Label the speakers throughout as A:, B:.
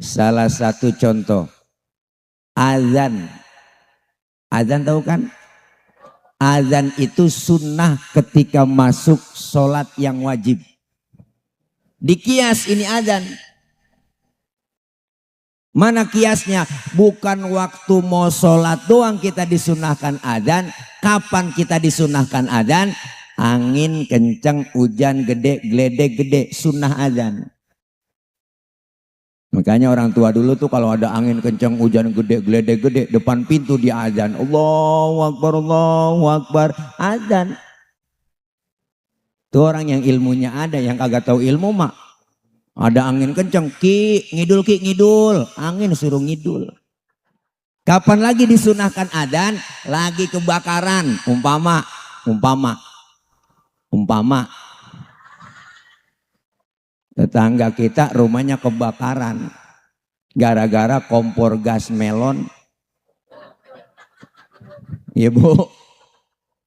A: Salah satu contoh azan. Azan tahu kan? Azan itu sunnah ketika masuk sholat yang wajib. Dikias ini azan. Mana kiasnya? Bukan waktu mau sholat doang kita disunahkan azan. Kapan kita disunahkan azan? Angin kencang, hujan gede, geledek gede, sunnah azan. Makanya orang tua dulu tuh kalau ada angin kencang, hujan gede, geledek gede, depan pintu dia azan. Allahu Akbar, azan. Tuh orang yang ilmunya ada, yang kagak tahu ilmu mak. Ada angin kencang, ki ngidul, angin suruh ngidul. Kapan lagi disunahkan adzan? Lagi kebakaran, umpama. Tetangga kita rumahnya kebakaran, gara-gara kompor gas melon. Ya bu,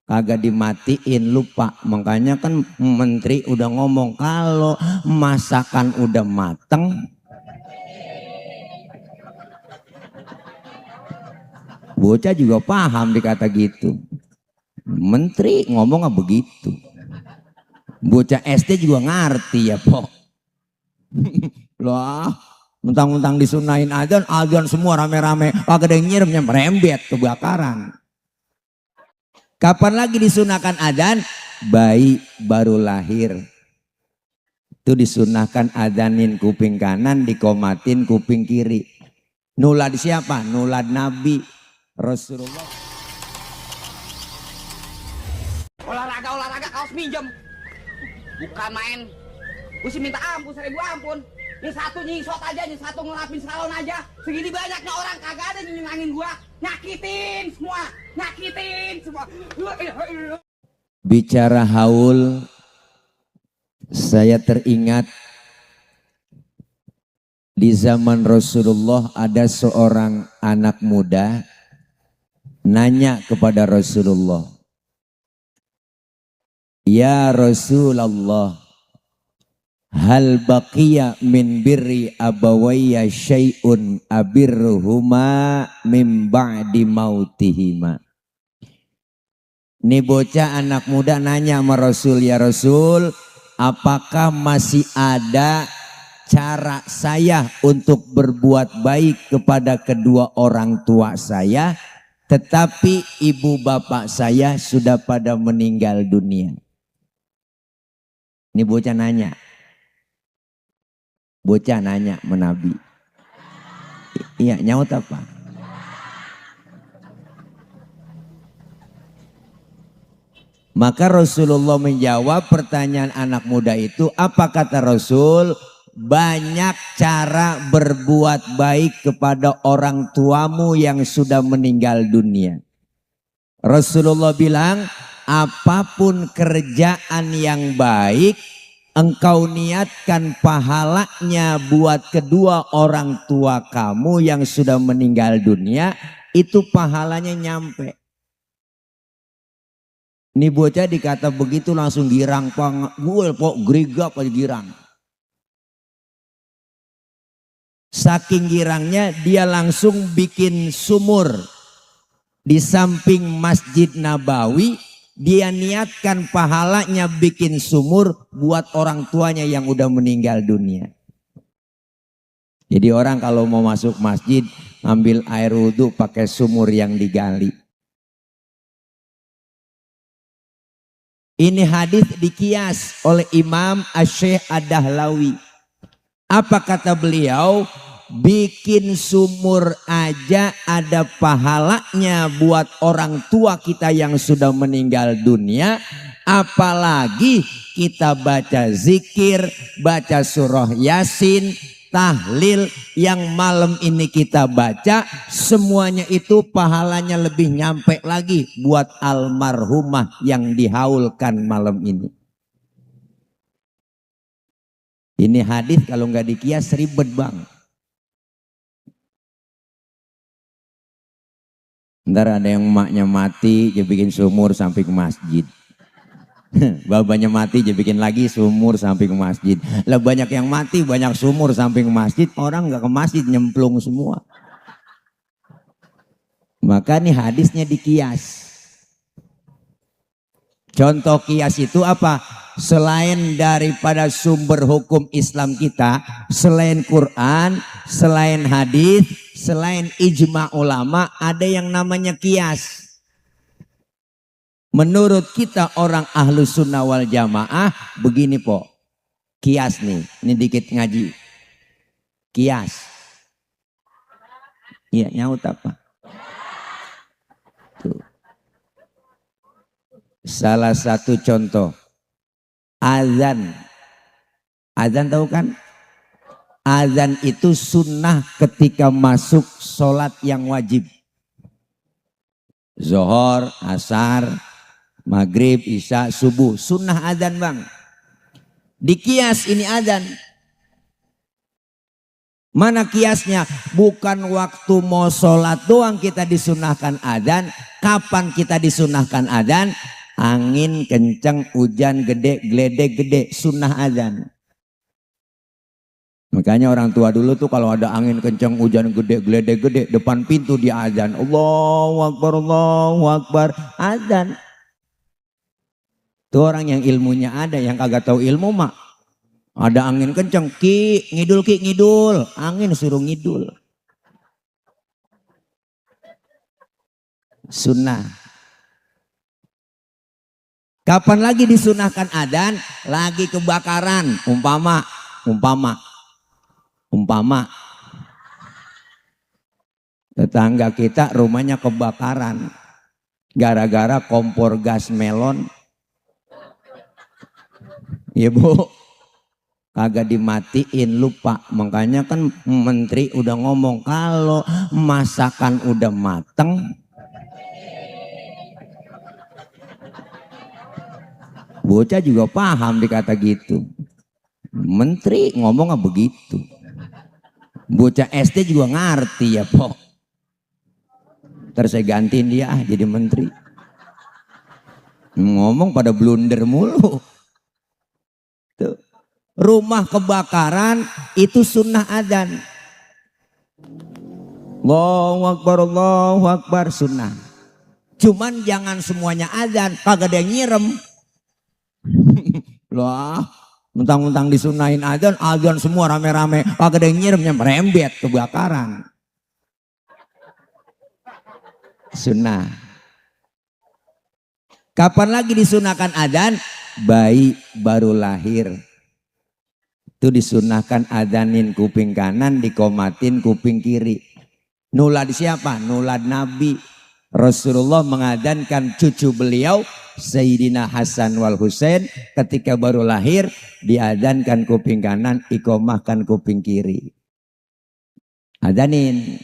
A: kagak dimatiin, lupa. Makanya kan menteri udah ngomong kalau masakan udah mateng, bocah juga paham dikata gitu. Menteri ngomongnya begitu. Bocah SD juga ngerti ya pok. Lah, mentang-mentang disunahin adzan semua rame-rame, kagak ada yang nyiremnya, merembet kebakaran. Kapan lagi disunahkan adzan? Bayi baru lahir. Itu disunahkan adzanin kuping kanan, dikomatin kuping kiri. Nulad siapa? Nulad Nabi Rasulullah.
B: Olahraga kaos minjem. Bukan main. Gue sih minta ampun, 1000 ampun. Ini satu nyisot aja, ini satu ngelapin salon aja. Segini banyaknya orang kagak ada nyenangin gua. Nyakitin semua.
A: Bicara haul, saya teringat di zaman Rasulullah ada seorang anak muda nanya kepada Rasulullah, "Ya Rasulullah, hal baqiya min birri abawayya syai'un abirruhuma min ba'di mautihima." Ini bocah anak muda nanya sama Rasul, "Ya Rasul, apakah masih ada cara saya untuk berbuat baik kepada kedua orang tua saya, tetapi ibu bapak saya sudah pada meninggal dunia?" Ini bocah nanya. Bocah nanya menabi. Iya, nyaut apa? Maka Rasulullah menjawab pertanyaan anak muda itu. Apa kata Rasul? Banyak cara berbuat baik kepada orang tuamu yang sudah meninggal dunia. Rasulullah bilang, apapun kerjaan yang baik, engkau niatkan pahalanya buat kedua orang tua kamu yang sudah meninggal dunia, itu pahalanya nyampe. Ini bocah dikata begitu langsung girang, gue kok gerigap aja girang. Saking girangnya dia langsung bikin sumur di samping Masjid Nabawi. Dia niatkan pahalanya bikin sumur buat orang tuanya yang udah meninggal dunia. Jadi orang kalau mau masuk masjid ambil air wudhu pakai sumur yang digali. Ini hadis dikias oleh Imam Asy-Syaikh Ad-Dahlawi. Apa kata beliau? Bikin sumur aja ada pahalanya buat orang tua kita yang sudah meninggal dunia. Apalagi kita baca zikir, baca surah Yasin, tahlil yang malam ini kita baca, semuanya itu pahalanya lebih nyampe lagi buat almarhumah yang dihaulkan malam ini. Ini hadis kalau nggak dikias ribet bang. Ntar ada yang emaknya mati, dia bikin sumur sampai ke masjid. Babanya mati dia bikin lagi sumur samping masjid. Lah banyak yang mati, banyak sumur samping masjid, orang nggak ke masjid nyemplung semua. Maka nih hadisnya dikias. Contoh kias itu apa? Selain daripada sumber hukum Islam kita, selain Quran, selain hadis, selain ijma ulama, ada yang namanya kias. Menurut kita orang ahlus sunnah wal jamaah, begini po, kias nih, ini dikit ngaji, kias. Iya nyaut apa? Tuh. Salah satu contoh, azan. Azan tahu kan? Azan itu sunnah ketika masuk sholat yang wajib. Zohor, asar, maghrib, isya, subuh. Sunnah azan bang. Dikias ini azan. Mana kiasnya? Bukan waktu mau sholat doang kita disunahkan azan. Kapan kita disunahkan azan? Angin kencang, hujan gede, geledek gede, sunnah azan. Makanya orang tua dulu tuh kalau ada angin kencang, hujan gede, geledek gede, depan pintu dia azan. Allahu Akbar, azan. Tuh orang yang ilmunya ada, yang kagak tahu ilmu mak. Ada angin kencang, ki ngidul, angin suruh ngidul. Sunnah. Kapan lagi disunahkan adzan? Lagi kebakaran, umpama tetangga kita rumahnya kebakaran gara-gara kompor gas melon. Ya bu, kagak dimatiin, lupa. Makanya kan menteri udah ngomong kalau masakan udah mateng, bocah juga paham dikata gitu. Menteri ngomongnya begitu. Bocah SD juga ngerti ya pok. Ntar saya gantiin dia jadi menteri. Ngomong pada blunder mulu. Tuh. Rumah kebakaran itu sunnah adzan. Allahu Akbar sunnah. Cuman jangan semuanya adzan, kagak ada yang nyirem. Lah, mentang-mentang disunahin adzan semua rame-rame, kagak ada yang nyiremnya, merembet kebakaran. Sunnah. Kapan lagi disunahkan adzan? Bayi baru lahir. Itu disunahkan adzanin kuping kanan, dikomatin kuping kiri. Nulad siapa? Nulad Nabi. Rasulullah mengadzankan cucu beliau Sayyidina Hasan wal Husain ketika baru lahir, diadzankan kuping kanan, iqomahkan kuping kiri. Adzanin.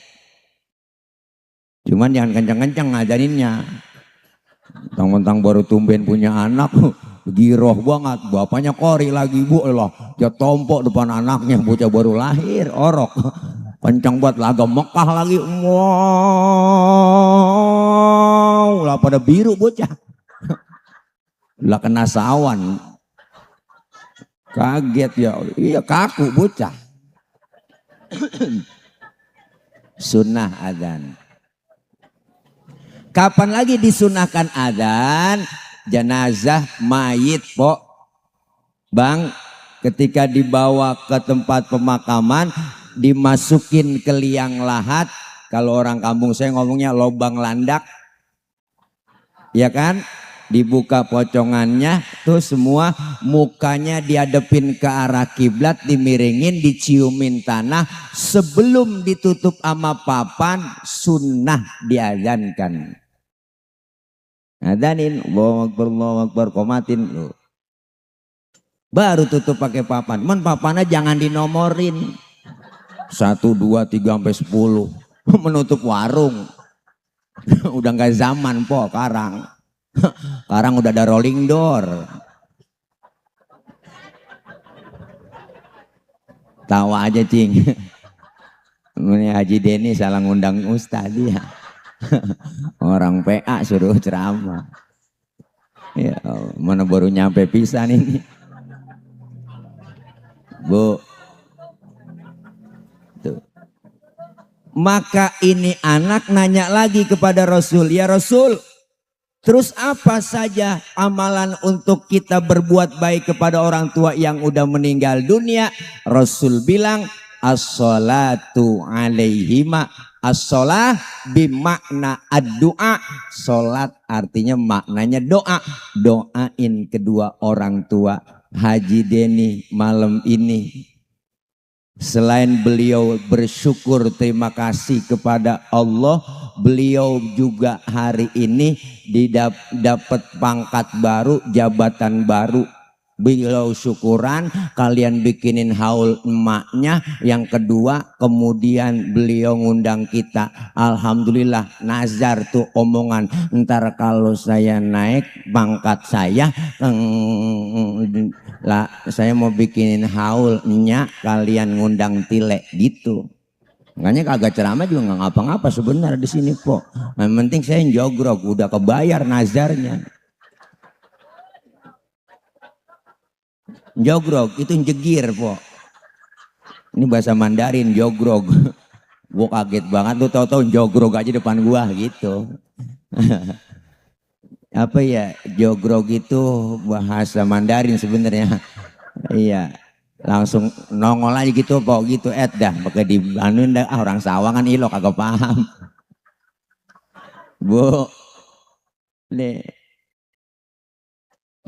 A: Cuman jangan kencang-kencang adzaninnya. Mentang-mentang baru tumben punya anak, giroh banget, bapaknya kori lagi bu lah, dia tompok depan anaknya, bocah baru lahir, orok, kencang buat laga Mekah lagi, wow, lah pada biru bocah, lah kena sawan, kaget ya, iya kaku bocah, sunnah adzan. Kapan lagi disunahkan adzan? Jenazah mayit pok bang, ketika dibawa ke tempat pemakaman, dimasukin ke liang lahat, kalau orang kampung saya ngomongnya lobang landak, ya kan, dibuka pocongannya tuh semua, mukanya dihadapin ke arah kiblat, dimiringin, diciumin tanah, sebelum ditutup sama papan, sunnah diadzankan. Adzanin, Allahu Akbar, komatin lo. Baru tutup pakai papan. Men papannya jangan dinomorin. 1, 2, 3 sampai 10. Menutup warung. Udah nggak zaman po, karang. Karang udah ada rolling door. Tawa aja cing. Ini Haji Denny salah ngundang ustaz ya. Orang PA suruh ceramah. Ya Allah, mana baru nyampe pisan ini. Bu. Tuh. Maka ini anak nanya lagi kepada Rasul, ya Rasul, terus apa saja amalan untuk kita berbuat baik kepada orang tua yang udah meninggal dunia? Rasul bilang, as-salatu alaihima. As-salah bimakna ad-du'a. Salat artinya maknanya doa. Doain kedua orang tua. Haji Deni malam ini, selain beliau bersyukur terima kasih kepada Allah, beliau juga hari ini dapat pangkat baru, jabatan baru. Beliau syukuran, kalian bikinin haul emaknya. Yang kedua, kemudian beliau ngundang kita. Alhamdulillah, nazar tuh omongan. Ntar kalau saya naik pangkat saya saya mau bikinin haulnya, kalian ngundang Tile gitu. Makanya kagak ceramah juga nggak ngapa-ngapa sebenarnya di sini kok. Yang penting saya jogrok, udah kebayar nazarnya. Jogrog itu jegir po. Ini bahasa Mandarin, jogrog. Gua kaget banget tuh, tahu-tahu jogrog aja depan gua gitu. Apa ya, jogrog itu bahasa Mandarin sebenarnya. Iya, langsung nongol aja gitu po gitu dah pakai di Bandung dah, orang Sawangan ilo kagak paham. Bu, nih.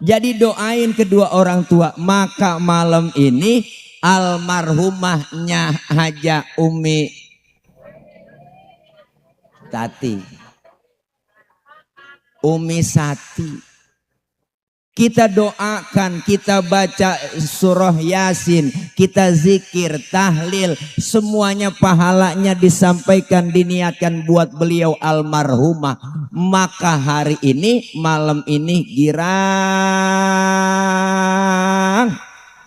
A: Jadi doain kedua orang tua. Maka malam ini almarhumahnya Haja Umi Tati, Umi Sati, kita doakan, kita baca surah Yasin, kita zikir, tahlil, semuanya pahalanya disampaikan, diniatkan buat beliau almarhumah. Maka hari ini, malam ini girang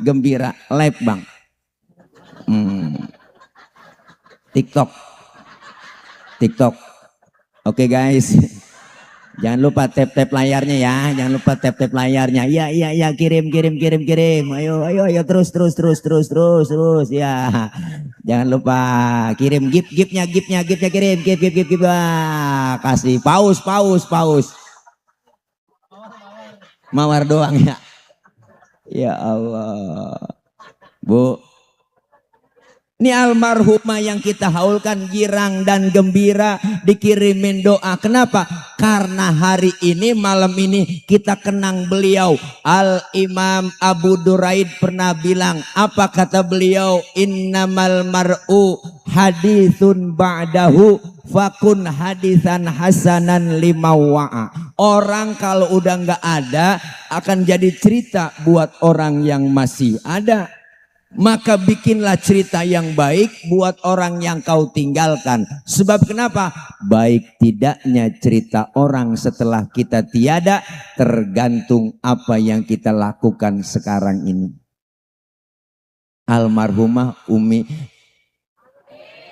A: gembira live bang. TikTok. Oke guys. Jangan lupa tap layarnya ya, jangan lupa tap layarnya. Iya, kirim. Ayo terus ya. Jangan lupa kirim gipnya kirim, gip. Kasih paus. Mawar doang ya. Ya Allah. Bu, ini almarhumah yang kita haulkan girang dan gembira, dikirimin doa. Kenapa? Karena hari ini, malam ini kita kenang beliau. Al-Imam Abu Duraid pernah bilang, apa kata beliau? Innamal mar'u hadithun ba'dahu fakun hadisan hasanan limawa'a. Orang kalau udah nggak ada akan jadi cerita buat orang yang masih ada. Maka bikinlah cerita yang baik buat orang yang kau tinggalkan. Sebab kenapa? Baik tidaknya cerita orang setelah kita tiada tergantung apa yang kita lakukan sekarang ini. Almarhumah Umi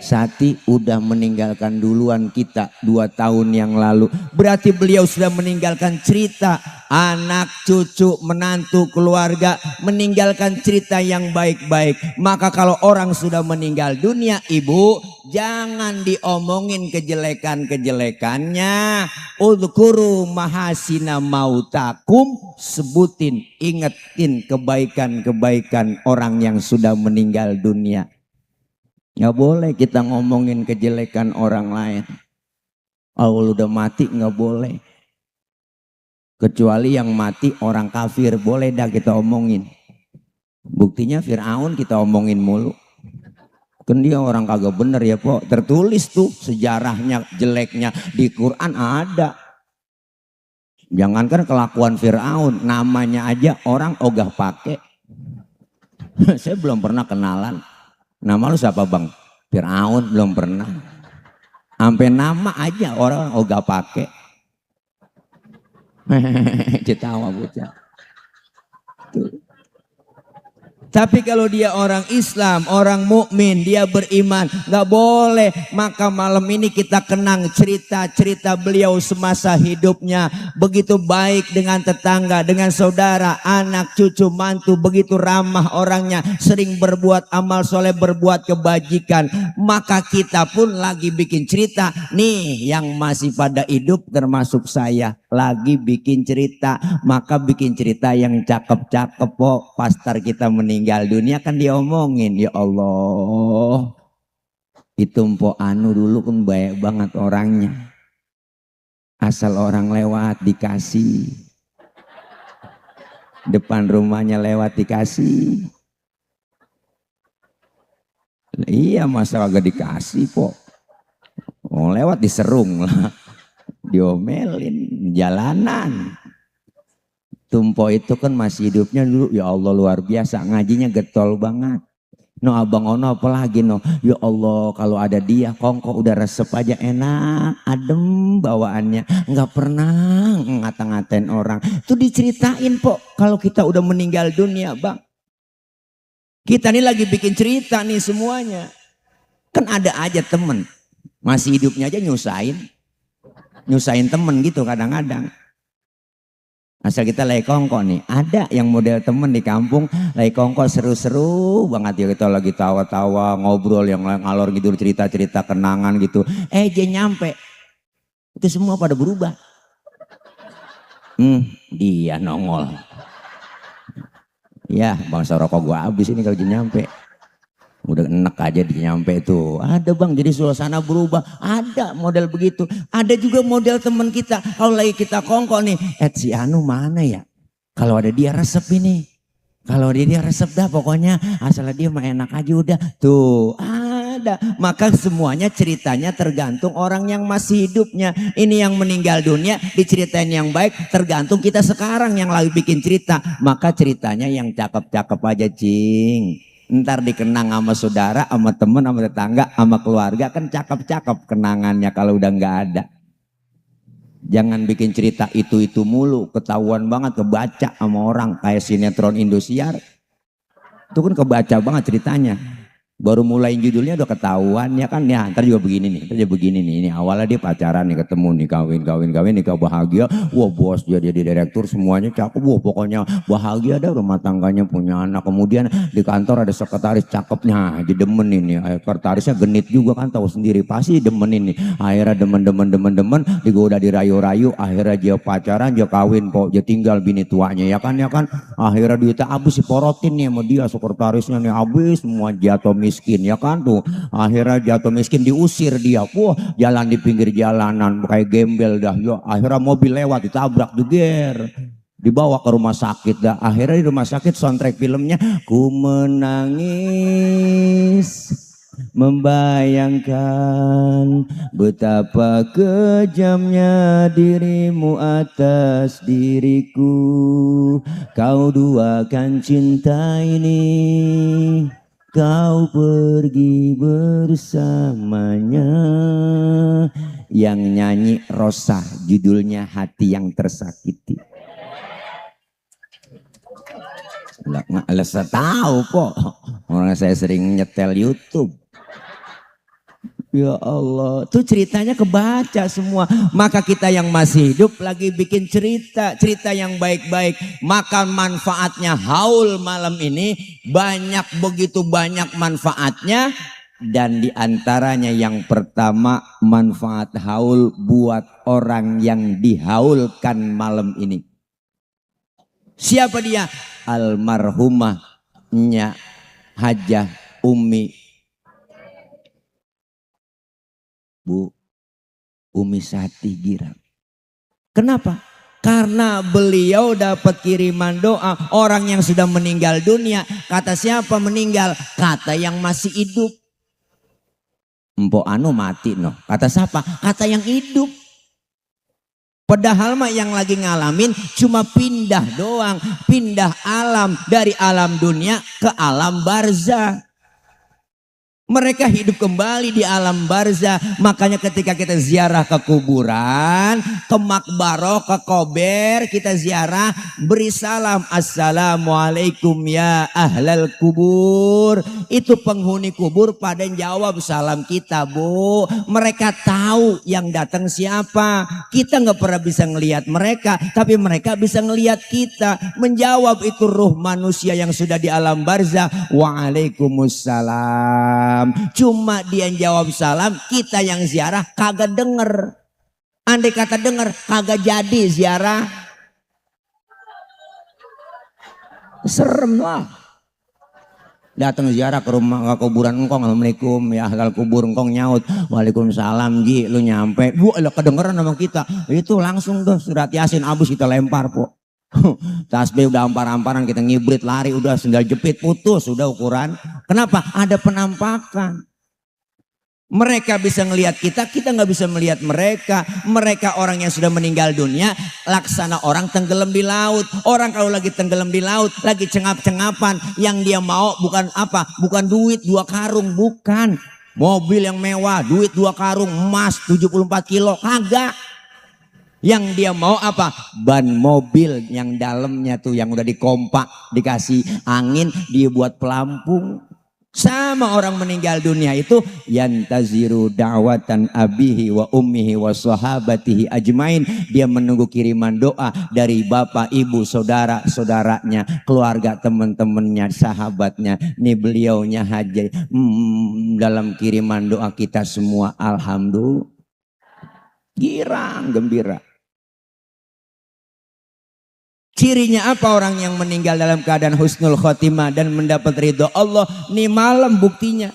A: Sati udah meninggalkan duluan kita 2 tahun yang lalu. Berarti beliau sudah meninggalkan cerita, anak, cucu, menantu, keluarga, meninggalkan cerita yang baik-baik. Maka kalau orang sudah meninggal dunia, ibu, jangan diomongin kejelekan-kejelekannya. Udhkuru mahasina mautakum, sebutin, ingetin kebaikan-kebaikan orang yang sudah meninggal dunia. Nggak boleh kita ngomongin kejelekan orang lain. Allah udah mati nggak boleh. Kecuali yang mati orang kafir, boleh dah kita omongin. Buktinya Fir'aun kita omongin mulu. Kan dia orang kagak bener ya po. Tertulis tuh sejarahnya, jeleknya di Quran ada. Jangankan kelakuan Fir'aun, namanya aja orang ogah pakai. Saya belum pernah kenalan. Nama lu siapa bang? Fir'aun, belum pernah. Sampai nama aja orang ogah pakai. Ketawa bocah. Tapi kalau dia orang Islam, orang mukmin, dia beriman, nggak boleh. Maka malam ini kita kenang cerita-cerita beliau semasa hidupnya. Begitu baik dengan tetangga, dengan saudara, anak, cucu, mantu. Begitu ramah orangnya, sering berbuat amal soleh, berbuat kebajikan. Maka kita pun lagi bikin cerita. Nih yang masih pada hidup termasuk saya, lagi bikin cerita. Maka bikin cerita yang cakep-cakep kok. Pastor kita meninggal dunia kan diomongin, ya Allah, itu Mpok Anu dulu kan baik banget orangnya, asal orang lewat dikasih, depan rumahnya lewat dikasih. Iya, masa agak dikasih kok, oh, lewat diserung lah, diomelin jalanan. Tumpo itu kan masih hidupnya dulu, ya Allah luar biasa, ngajinya getol banget. No abang ono apalagi no, ya Allah kalau ada dia kongko udah resep aja enak, adem bawaannya, nggak pernah ngata-ngatain orang. Itu diceritain po kalau kita udah meninggal dunia bang. Kita nih lagi bikin cerita nih semuanya. Kan ada aja temen masih hidupnya aja nyusahin temen gitu kadang-kadang. Asal kita lagi kongko nih, ada yang model temen di kampung lagi kongko seru-seru banget ya, kita lagi tawa-tawa ngobrol yang ngalor gitu cerita-cerita kenangan gitu. Dia nyampe, itu semua pada berubah. Dia nongol. Ya bangsa rokok gua habis ini kalau dia nyampe. Udah enak aja dia nyampe tuh. Ada bang, jadi suasana berubah. Ada model begitu. Ada juga model teman kita. Kalau lagi kita kongko nih, si Anu mana ya? Kalau ada dia resep ini. Kalau ada dia resep dah pokoknya. Asal dia mah enak aja udah. Tuh ada. Maka semuanya ceritanya tergantung orang yang masih hidupnya. Ini yang meninggal dunia diceritain yang baik. Tergantung kita sekarang yang lagi bikin cerita. Maka ceritanya yang cakep-cakep aja cing. Ntar dikenang sama saudara, sama temen, sama tetangga, sama keluarga. Kan cakep-cakep kenangannya kalau udah nggak ada. Jangan bikin cerita itu mulu. Ketahuan banget kebaca sama orang. Kayak sinetron Indosiar. Itu kan kebaca banget ceritanya. Baru mulai judulnya udah ketahuan ya kan. Ya ntar juga begini nih. Ntar juga begini nih. Ini awalnya dia pacaran nih, ketemu nih, kawin, nikah bahagia. Wah bos dia jadi direktur, semuanya cakep. Wah pokoknya bahagia dah, rumah tangganya punya anak. Kemudian di kantor ada sekretaris cakepnya. Jadi demen ini. Sekretarisnya genit juga kan, tahu sendiri pasti demen ini. Akhirnya demen. Digoda dirayu-rayu. Akhirnya dia pacaran, dia kawin kok. Dia tinggal bini tuanya ya kan. Akhirnya duitnya habis diporotin nih sama dia. Sekretarisnya nih habis semua, jatuh miskin ya kan tuh. Akhirnya jatuh miskin, diusir dia. Wah jalan di pinggir jalanan kayak gembel dah. Yo, akhirnya mobil lewat ditabrak jeger. Dibawa ke rumah sakit dah. Akhirnya di rumah sakit soundtrack filmnya ku menangis membayangkan betapa kejamnya dirimu atas diriku. Kau duakan cinta ini, kau pergi bersamanya. Yang nyanyi Rosa, judulnya Hati Yang Tersakiti. Nggak tahu kok, orang saya sering nyetel YouTube. Ya Allah, tuh ceritanya kebaca semua. Maka kita yang masih hidup lagi bikin cerita yang baik-baik. Maka manfaatnya haul malam ini banyak, begitu banyak manfaatnya. Dan diantaranya yang pertama, manfaat haul buat orang yang dihaulkan malam ini. Siapa dia? Almarhumah Nya Hajah Umi Bu Umi Sati Girang. Kenapa? Karena beliau dapat kiriman doa orang yang sudah meninggal dunia. Kata siapa meninggal? Kata yang masih hidup. Mpok Anu mati no. Kata siapa? Kata yang hidup. Padahal mah yang lagi ngalamin cuma pindah doang. Pindah alam dari alam dunia ke alam barzah. Mereka hidup kembali di alam barzah. Makanya ketika kita ziarah ke kuburan, ke makbaroh, ke kober, kita ziarah, beri salam, assalamualaikum ya ahlal kubur. Itu penghuni kubur pada jawab salam kita, Bu. Mereka tahu yang datang siapa. Kita nggak pernah bisa ngelihat mereka, tapi mereka bisa ngelihat kita. Menjawab itu ruh manusia yang sudah di alam barzah. Waalaikumsalam. Cuma dia yang jawab salam, kita yang ziarah kagak denger. Andai kata denger, kagak jadi ziarah. Serem lah. Datang ziarah ke rumah, ke kuburan engkong, assalamualaikum ya ahlal kubur, engkong nyaut, waalaikumsalam ji, lu nyampe, bu, lo kedengeran sama kita, itu langsung tuh surat yasin abus kita lempar, po. Tasbih udah ampar-amparan, kita ngibrit lari, udah sendal jepit putus, udah ukuran. Kenapa? Ada penampakan. Mereka bisa ngelihat kita, kita nggak bisa melihat mereka. Mereka orang yang sudah meninggal dunia, laksana orang tenggelam di laut. Orang kalau lagi tenggelam di laut, lagi cengap-cengapan, yang dia mau bukan apa? Bukan duit 2 karung, bukan. Mobil yang mewah, duit 2 karung, emas 74 kilo, kagak. Yang dia mau apa? Ban mobil yang dalamnya tuh yang udah dikompak, dikasih angin, dia buat pelampung. Sama orang meninggal dunia itu yantaziru da'watan abihi wa ummihi wa sahabatihi ajmain. Dia menunggu kiriman doa dari bapak, ibu, saudara, saudaranya, keluarga, teman-temannya, sahabatnya. Nih beliaunya haji. Dalam kiriman doa kita semua alhamdulillah. Girang, gembira. Cirinya apa orang yang meninggal dalam keadaan husnul khotimah dan mendapat ridho Allah? Nih malam buktinya.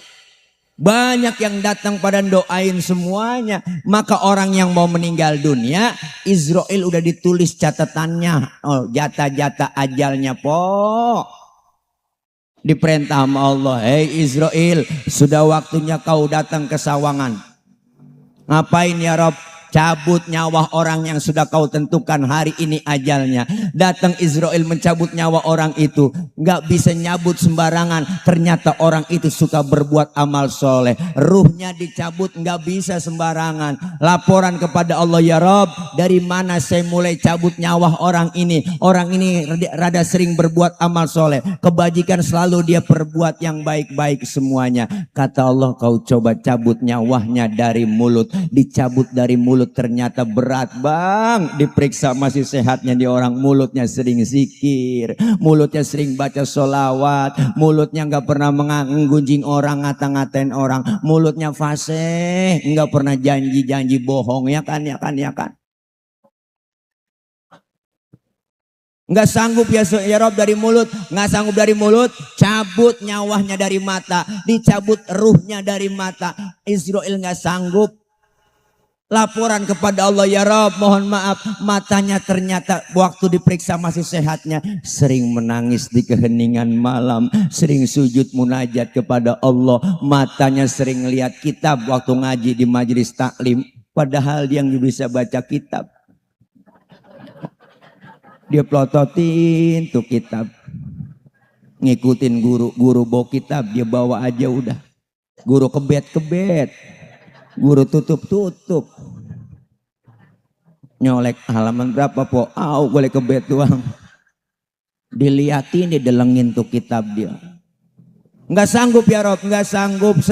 A: Banyak yang datang pada doain semuanya. Maka orang yang mau meninggal dunia, Israel udah ditulis catatannya. Oh, jatah-jatah ajalnya, po. Diperintah sama Allah, hei Israel, sudah waktunya kau datang ke sawangan. Ngapain ya Rob? Cabut nyawa orang yang sudah kau tentukan hari ini ajalnya. Datang Israel mencabut nyawa orang itu. Nggak bisa nyabut sembarangan. Ternyata orang itu suka berbuat amal soleh. Ruhnya dicabut nggak bisa sembarangan. Laporan kepada Allah, ya Rob, dari mana saya mulai cabut nyawa orang ini? Orang ini rada sering berbuat amal soleh. Kebajikan selalu dia perbuat yang baik-baik semuanya. Kata Allah, kau coba cabut nyawanya dari mulut. Dicabut dari mulut. Ternyata berat, bang. Diperiksa masih sehatnya di orang, mulutnya sering zikir, mulutnya sering baca sholawat, mulutnya nggak pernah menggunjing orang, ngata-ngatain orang, mulutnya fasih, nggak pernah janji-janji bohong, ya kan. Nggak sanggup ya Rob dari mulut, nggak sanggup dari mulut, cabut nyawanya dari mata, dicabut ruhnya dari mata. Israel nggak sanggup. Laporan kepada Allah, ya Rob, mohon maaf, matanya ternyata waktu diperiksa masih sehatnya, sering menangis di keheningan malam, sering sujud munajat kepada Allah, matanya sering lihat kitab waktu ngaji di majelis taklim, padahal dia yang bisa baca kitab. Dia pelototin tuh kitab, ngikutin guru bawa kitab, dia bawa aja udah. Guru kebet, guru tutup, nyolek halaman berapa po? Boleh kebet doang. Diliatin, didelengin tuh kitab dia. Nggak sanggup ya Rob, nggak sanggup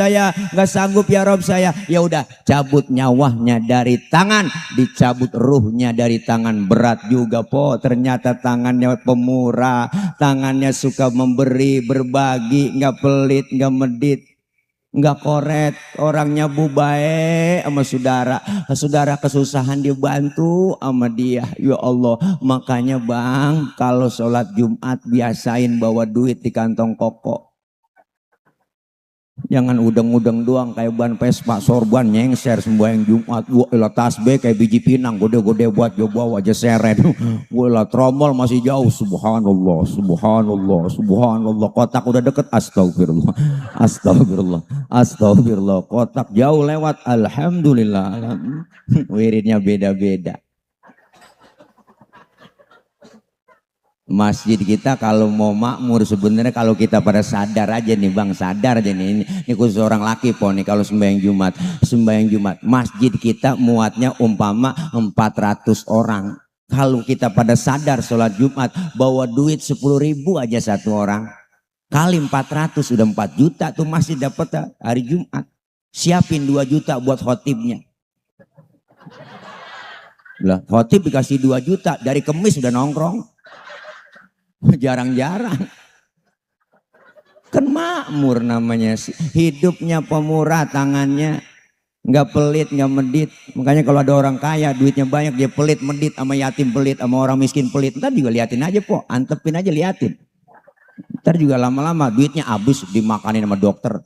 A: ya Rob saya. Ya udah, cabut nyawanya dari tangan, dicabut ruhnya dari tangan. Berat juga po. Ternyata tangannya pemurah, tangannya suka memberi, berbagi, nggak pelit, nggak medit. Nggak koret, orangnya baik sama saudara kesusahan dibantu sama dia. Ya Allah, makanya bang, kalau sholat Jumat biasain bawa duit di kantong koko. Jangan udeng-udeng doang kayak ban Vespa, sorban nyengser sembahyang Jumat. Wah, tasbih kayak biji pinang, gede-gede buat gue bawa aja seret. Wah, tromol masih jauh. Subhanallah. Kotak udah deket, astagfirullah. Kotak jauh lewat, alhamdulillah. Wiridnya beda-beda. Masjid kita kalau mau makmur sebenarnya kalau kita pada sadar aja nih bang, sadar aja nih, ini khusus orang laki po nih kalau sembahyang Jumat masjid kita muatnya umpama 400 orang. Kalau kita pada sadar sholat Jumat bawa duit 10.000 aja satu orang, kali 400 sudah 4 juta tuh masjid dapat hari Jumat. Siapin 2 juta buat khotibnya. Lah khotib dikasih 2 juta dari Kemis sudah nongkrong. Jarang-jarang kan makmur namanya, hidupnya pemurah, tangannya nggak pelit nggak medit. Makanya kalau ada orang kaya duitnya banyak dia pelit medit, sama yatim pelit, sama orang miskin pelit, ntar juga liatin aja po, antepin aja liatin, ntar juga lama-lama duitnya habis dimakanin sama dokter.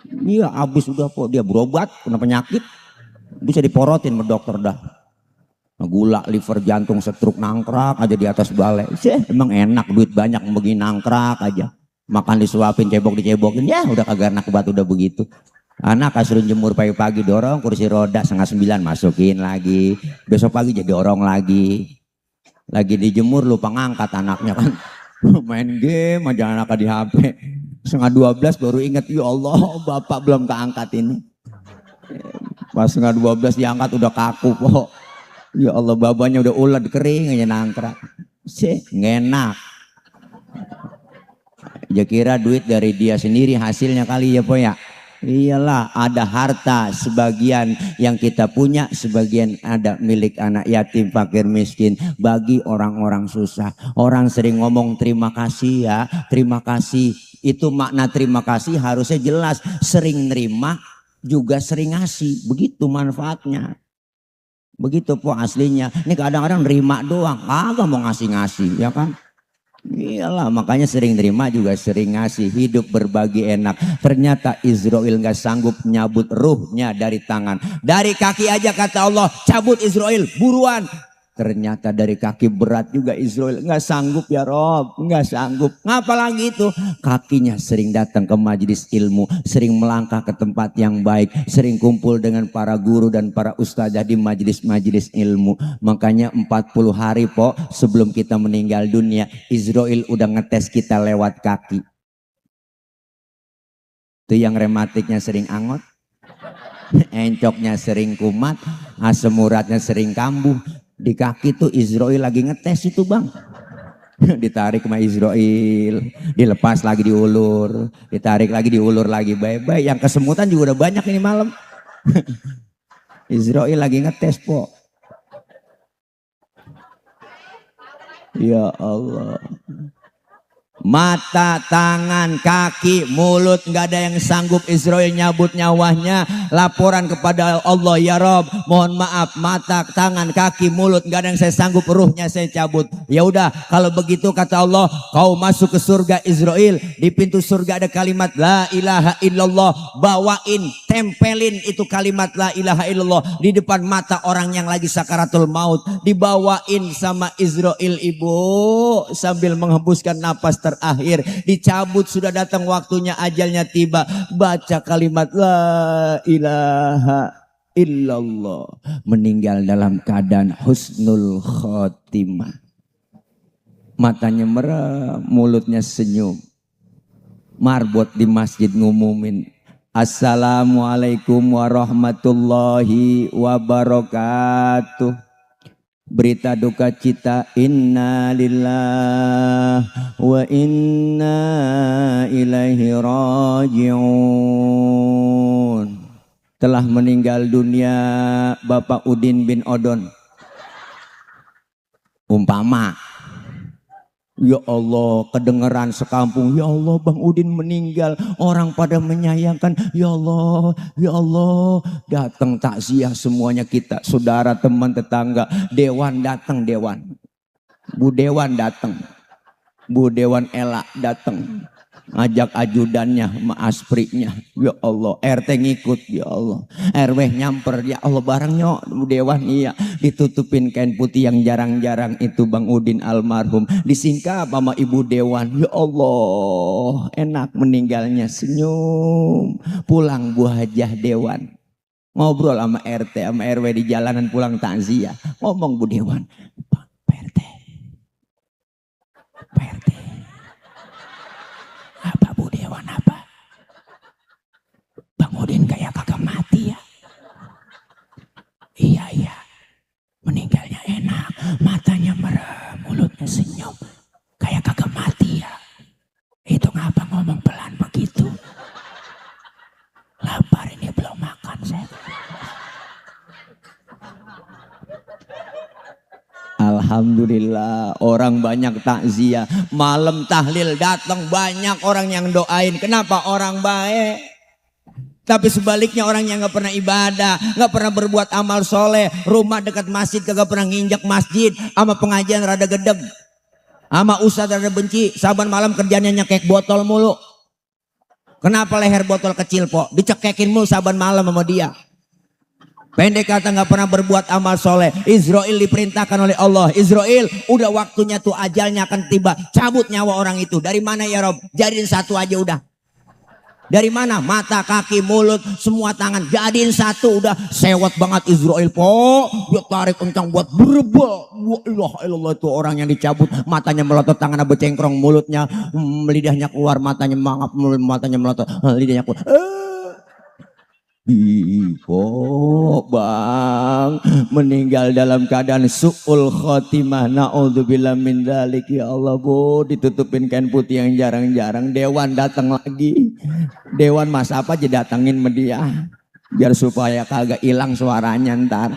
A: Iya habis udah po, dia berobat kena penyakit bisa diporotin sama dokter dah. Gula, liver, jantung, stroke, nangkrak aja di atas balai. Emang enak duit banyak begini nangkrak aja. Makan disuapin, cebok dicebokin, ya udah kagak enak banget udah begitu. Anak kasuruh jemur pagi-pagi dorong kursi roda 8:30 masukin lagi. Besok pagi jadi dorong lagi. Lagi dijemur lupa ngangkat anaknya kan. Main game aja anaknya di HP. 11:30 baru inget, ya Allah bapak belum keangkat ini. Pas 11:30 diangkat udah kaku kok. Ya Allah babanya udah ulet kering aja nangkrak. Ngenak. Ya kira duit dari dia sendiri hasilnya kali ya po ya. Iyalah ada harta sebagian yang kita punya, sebagian ada milik anak yatim, fakir, miskin, bagi orang-orang susah. Orang sering ngomong terima kasih ya, terima kasih. Itu makna terima kasih harusnya jelas, sering nerima juga sering ngasih, begitu manfaatnya. Begitu po aslinya. Ini kadang-kadang nerima doang, kagak mau ngasih-ngasih ya kan. Iyalah makanya sering nerima juga sering ngasih. Hidup berbagi enak. Ternyata Israel gak sanggup nyabut ruhnya dari tangan, dari kaki aja kata Allah cabut Israel buruan. Ternyata dari kaki berat juga Israel, nggak sanggup ya Rob, nggak sanggup. Ngapa lagi itu? Kakinya sering datang ke majelis ilmu, sering melangkah ke tempat yang baik, sering kumpul dengan para guru dan para ustadzah di majelis-majelis ilmu. Makanya 40 hari po sebelum kita meninggal dunia, Israel udah ngetes kita lewat kaki. Itu yang rematiknya sering angot, encoknya sering kumat, asam uratnya sering kambuh. Di kaki tuh Israel lagi ngetes itu bang. Ditarik sama Israel, dilepas lagi diulur, ditarik lagi diulur lagi. Bye-bye. Yang kesemutan juga udah banyak ini malam. Israel lagi ngetes po. Ya Allah. Mata, tangan, kaki, mulut nggak ada yang sanggup Israel nyabut nyawanya. Laporan kepada Allah, ya Rob, mohon maaf, mata, tangan, kaki, mulut nggak ada yang saya sanggup, ruhnya saya cabut. Ya udah, kalau begitu kata Allah, kau masuk ke surga Israel. Di pintu surga ada kalimat la ilaha illallah. Bawain, tempelin itu kalimat la ilaha illallah di depan mata orang yang lagi sakaratul maut. Dibawain sama Israel ibu sambil menghembuskan napas terakhir, dicabut, sudah datang waktunya, ajalnya tiba. Baca kalimat la ilaha illallah, meninggal dalam keadaan husnul khotimah. Matanya merah, mulutnya senyum. Marbot di masjid ngumumin, assalamualaikum warahmatullahi wabarakatuh. Berita duka cita, inna lillah wa inna ilaihi raji'un. Telah meninggal dunia Bapak Udin bin Odon. Umpama, ya Allah, kedengeran sekampung, ya Allah Bang Udin meninggal, orang pada menyayangkan, ya Allah, ya Allah. Datang takziah semuanya kita, saudara, teman, tetangga, dewan datang, dewan, Bu Dewan datang, Bu Dewan Ela datang, ngajak ajudannya, Ma Asprinya, ya Allah. RT ngikut, ya Allah. RW nyamper, ya Allah, barangnya Bu Dewan, iya. Ditutupin kain putih yang jarang-jarang itu Bang Udin almarhum, disingkap sama Ibu Dewan, ya Allah. Enak meninggalnya, senyum. Pulang Bu Hajah Dewan, ngobrol sama RT sama RW di jalanan pulang takziah. Ngomong Bu Dewan, Pak RT, Pak RT. Apa Bu Dewan apa? Bang Udin kayak kagak mati ya? Iya. Meninggalnya enak, matanya merem, mulutnya senyum. Kayak kagak mati ya? Itu ngapa ngomong pelan begitu? Lapar ini belum makan saya. Alhamdulillah orang banyak takziah. Malam tahlil datang banyak orang yang doain. Kenapa? Orang baik. Tapi sebaliknya orang yang gak pernah ibadah, gak pernah berbuat amal soleh, rumah dekat masjid kagak pernah nginjak masjid, sama pengajian rada gedeg, sama ustadz rada benci, saban malam kerjanya nyekek botol mulu. Kenapa leher botol kecil po? Dicekekin mulu saban malam sama dia. Pendek kata gak pernah berbuat amal soleh. Israel diperintahkan oleh Allah. Israel udah waktunya tuh ajalnya akan tiba. Cabut nyawa orang itu. Dari mana ya Rob? Jadiin satu aja udah. Dari mana? Mata, kaki, mulut, semua tangan. Jadiin satu udah. Sewot banget Israel po. Dia tarik kencang buat berebel. Wah ilah itu orang yang dicabut. Matanya melotot, tangannya becengkrong, mulutnya lidahnya keluar, matanya mangap, matanya melotot, lidahnya keluar. Kok bang meninggal dalam keadaan su'ul khotimah, na'udzubillah min dzalik. Ya Allah Bu, ditutupin kain putih yang jarang-jarang. Dewan datang lagi. Dewan mas apa aja datangin sama dia biar supaya kagak hilang suaranya ntar.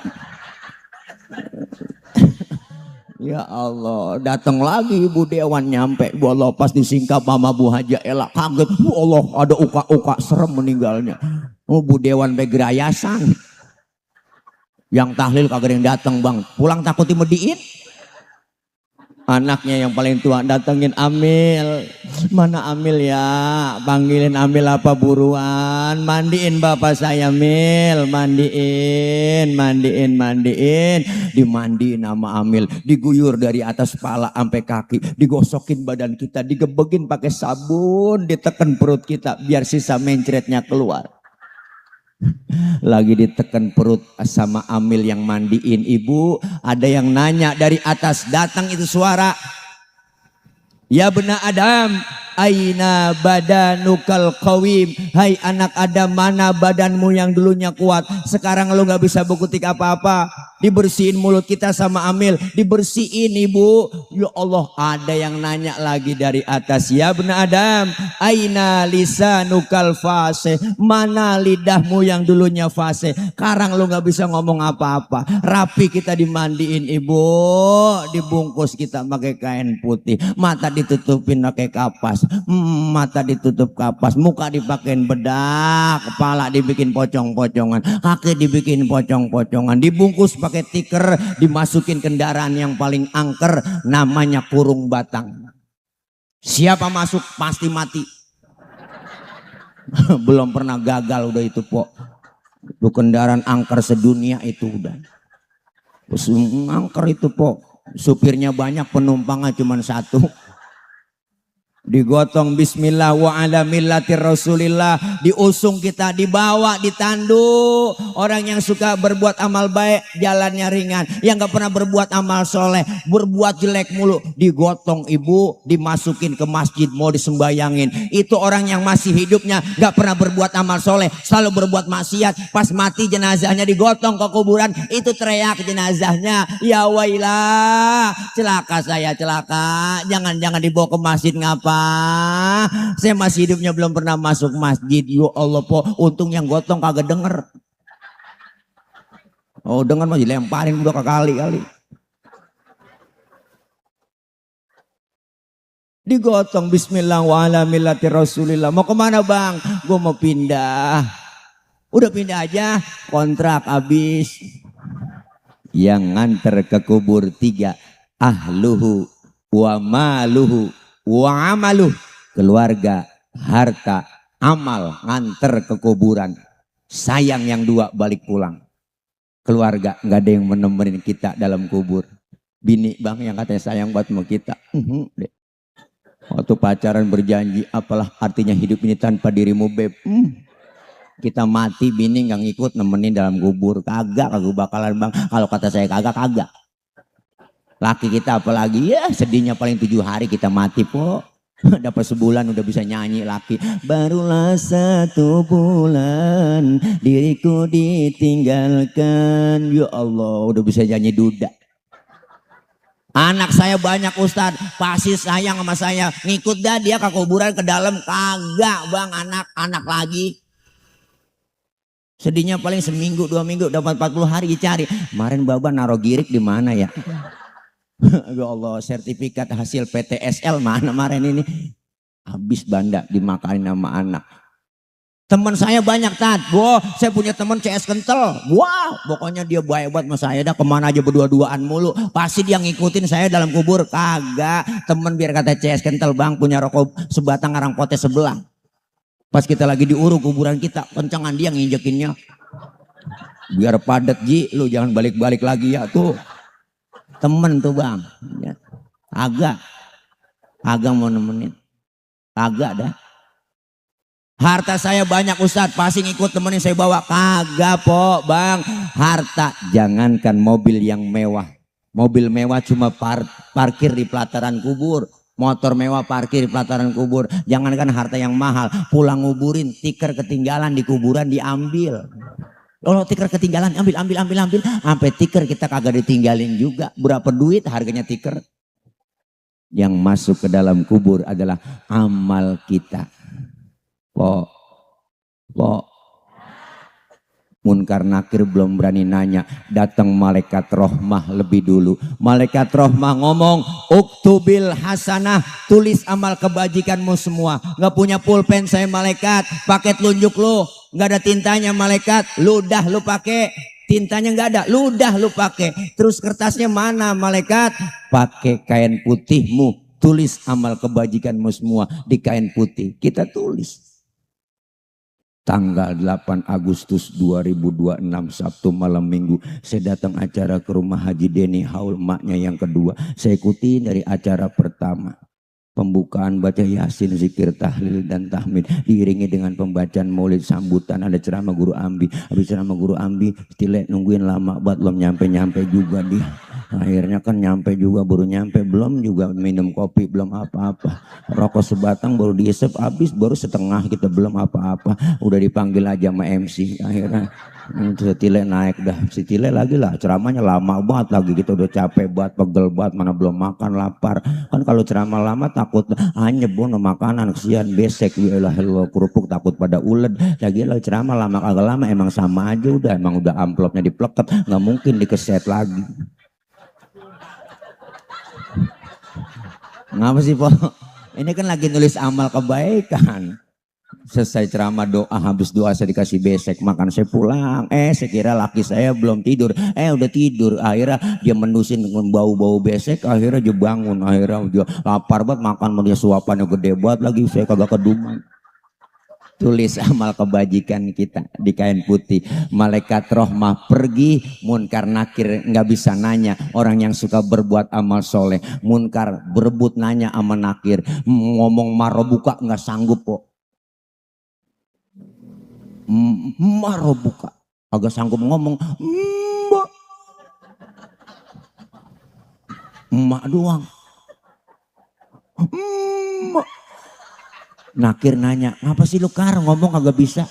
A: Ya Allah, datang lagi Bu Dewan, nyampe Bu Allah pas disingkap sama Bu Haja Ela, kaget. Bu Allah ada uka-uka, serem meninggalnya. Oh Bu Dewan begerayasan. Yang tahlil kagak yang datang bang, pulang takut dimediin. Anaknya yang paling tua datengin, Amil. Mana Amil ya? Panggilin Amil apa buruan? Mandiin bapak saya Mil, mandiin. Dimandiin sama Amil, diguyur dari atas kepala sampai kaki, digosokin badan kita, digebegin pakai sabun, diteken perut kita biar sisa mencretnya keluar. Lagi diteken perut sama Amil yang mandiin, ibu ada yang nanya dari atas, datang itu suara, ya bena Adam, aina badanukal qawim. Hai anak Adam, mana badanmu yang dulunya kuat, sekarang lu gak bisa berkutik apa-apa. Dibersihin mulut kita sama Amil, dibersihin ibu. Ya Allah, ada yang nanya lagi dari atas, ya bena Adam, aina lisanukal fase. Mana lidahmu yang dulunya fase, sekarang lu gak bisa ngomong apa-apa. Rapi kita dimandiin ibu, dibungkus kita pakai kain putih, mata ditutupin pakai kapas, mata ditutup kapas, muka dipakein bedak, kepala dibikin pocong-pocongan, kaki dibikin pocong-pocongan, dibungkus pakai tiker, dimasukin kendaraan yang paling angker namanya kurung batang. Siapa masuk pasti mati. Belum pernah gagal udah itu po. Itu kendaraan angker sedunia itu udah. Terus angker itu po. Supirnya banyak, penumpangnya cuma satu. Digotong bismillah wa ala millatir rasulillah, diusung kita, dibawa, ditandu. Orang yang suka berbuat amal baik jalannya ringan, yang gak pernah berbuat amal soleh, berbuat jelek mulu, digotong ibu, dimasukin ke masjid mau disembayangin. Itu orang yang masih hidupnya gak pernah berbuat amal soleh, selalu berbuat maksiat. Pas mati jenazahnya digotong ke kuburan, itu teriak jenazahnya, ya wailah, celaka saya, celaka, jangan dibawa ke masjid. Ngapa? Saya masih hidupnya belum pernah masuk masjid. Ya Allah po, untung yang gotong kagak denger. Oh denger mah dilemparin udah kali. Digotong bismillah wa ala millati rasulillah. Mau kemana bang? Gue mau pindah. Udah pindah aja, kontrak habis. Yang nganter ke kubur 3, ahluhu wa maluhu wa amaluh, keluarga, harta, amal, nganter ke kuburan. Sayang yang 2 balik pulang. Keluarga nggak ada yang menemenin kita dalam kubur. Bini bang yang katanya sayang buat sama kita. Waktu pacaran berjanji, apalah artinya hidup ini tanpa dirimu beb. Kita mati bini nggak ngikut nemenin dalam kubur. Kagak bakalan bang. Kalau kata saya kagak. Laki kita apalagi ya sedihnya paling 7 hari kita mati po. Dapat sebulan udah bisa nyanyi laki. Barulah 1 bulan diriku ditinggalkan. Ya Allah udah bisa nyanyi duda. Anak saya banyak Ustad, pasti sayang sama saya. Ngikut dah dia ke kuburan ke dalam. Kagak bang, anak lagi. Sedihnya paling seminggu 2 minggu dapat 40 hari dicari. Kemarin baba naruh girik di mana ya? Ya Allah, sertifikat hasil PTSL mana kemarin ini? Habis banda dimakanin sama anak. Teman saya banyak Tad. Wah, saya punya teman CS kental. Wah, pokoknya dia baik banget sama saya. Dah kemana aja berdua-duaan mulu. Pasti dia ngikutin saya dalam kubur. Kagak. Teman biar kata CS kental bang punya rokok sebatang arang potes sebelah. Pas kita lagi diuruk kuburan kita, kencangan dia nginjekinnya. Biar padat Ji, lu jangan balik-balik lagi ya tuh. Temen tuh bang, ya. Agak mau nemenin, agak dah. Harta saya banyak Ustadz, pasti ngikut temenin saya bawa. Kagak po bang, harta jangankan mobil yang mewah. Mobil mewah cuma parkir di pelataran kubur. Motor mewah parkir di pelataran kubur. Jangankan harta yang mahal, pulang nguburin, tiker ketinggalan di kuburan diambil. Kalau tiker ketinggalan ambil. Sampai tiker kita kagak ditinggalin juga. Berapa duit harganya tiker? Yang masuk ke dalam kubur adalah amal kita. Po. Munkar Nakir belum berani nanya. Datang malaikat rohmah lebih dulu. Malaikat rohmah ngomong, uktubil hasanah, tulis amal kebajikanmu semua. Nggak punya pulpen saya malaikat, pakai telunjuk lu. Nggak ada tintanya malaikat, ludah lu pakai. Tintanya nggak ada, ludah lu pakai. Terus kertasnya mana malaikat? Pakai kain putihmu, tulis amal kebajikanmu semua di kain putih. Kita tulis. Tanggal 8 Agustus 2026 Sabtu malam minggu saya datang acara ke rumah Haji Deni haul maknya yang kedua. Saya ikuti dari acara pertama. Pembukaan baca Yasin, zikir, tahlil dan tahmid diiringi dengan pembacaan maulid sambutan, ada ceramah guru Ambi. Habis ceramah guru Ambi Tilek nungguin lama banget belum nyampe juga dia. Akhirnya kan nyampe juga, baru nyampe belum juga minum kopi, belum apa-apa. Rokok sebatang baru diisep habis, baru setengah kita belum apa-apa. Udah dipanggil aja sama MC. Akhirnya si Tile naik dah. Si Tile lagi lah ceramahnya lama banget lagi. Kita udah capek banget, pegel banget, mana belum makan, lapar. Kan kalau ceramah lama takut anyep bono makanan, kesian besek. Wilah kerupuk takut pada ulet. Lagi lah ceramah lama kagak lama emang sama aja udah. Emang udah amplopnya dipleket, nggak mungkin dikeset lagi. Ngapa sih po? Ini kan lagi nulis amal kebaikan. Selesai ceramah doa, habis doa saya dikasih besek, makan saya pulang. Saya kira laki saya belum tidur. Udah tidur. Akhirnya dia mendusin bau-bau besek. Akhirnya dia bangun. Akhirnya dia lapar banget, makan dia suapannya gede banget lagi. Saya kagak keduman. Tulis amal kebajikan kita di kain putih. Malaikat rohmah pergi. Munkar Nakir nggak bisa nanya. Orang yang suka berbuat amal soleh. Munkar berebut nanya sama Nakir. Ngomong marobuka nggak sanggup kok. Marobuka agak sanggup ngomong. Emak doang. Nakir nanya, ngapa sih lu Kar ngomong agak bisa?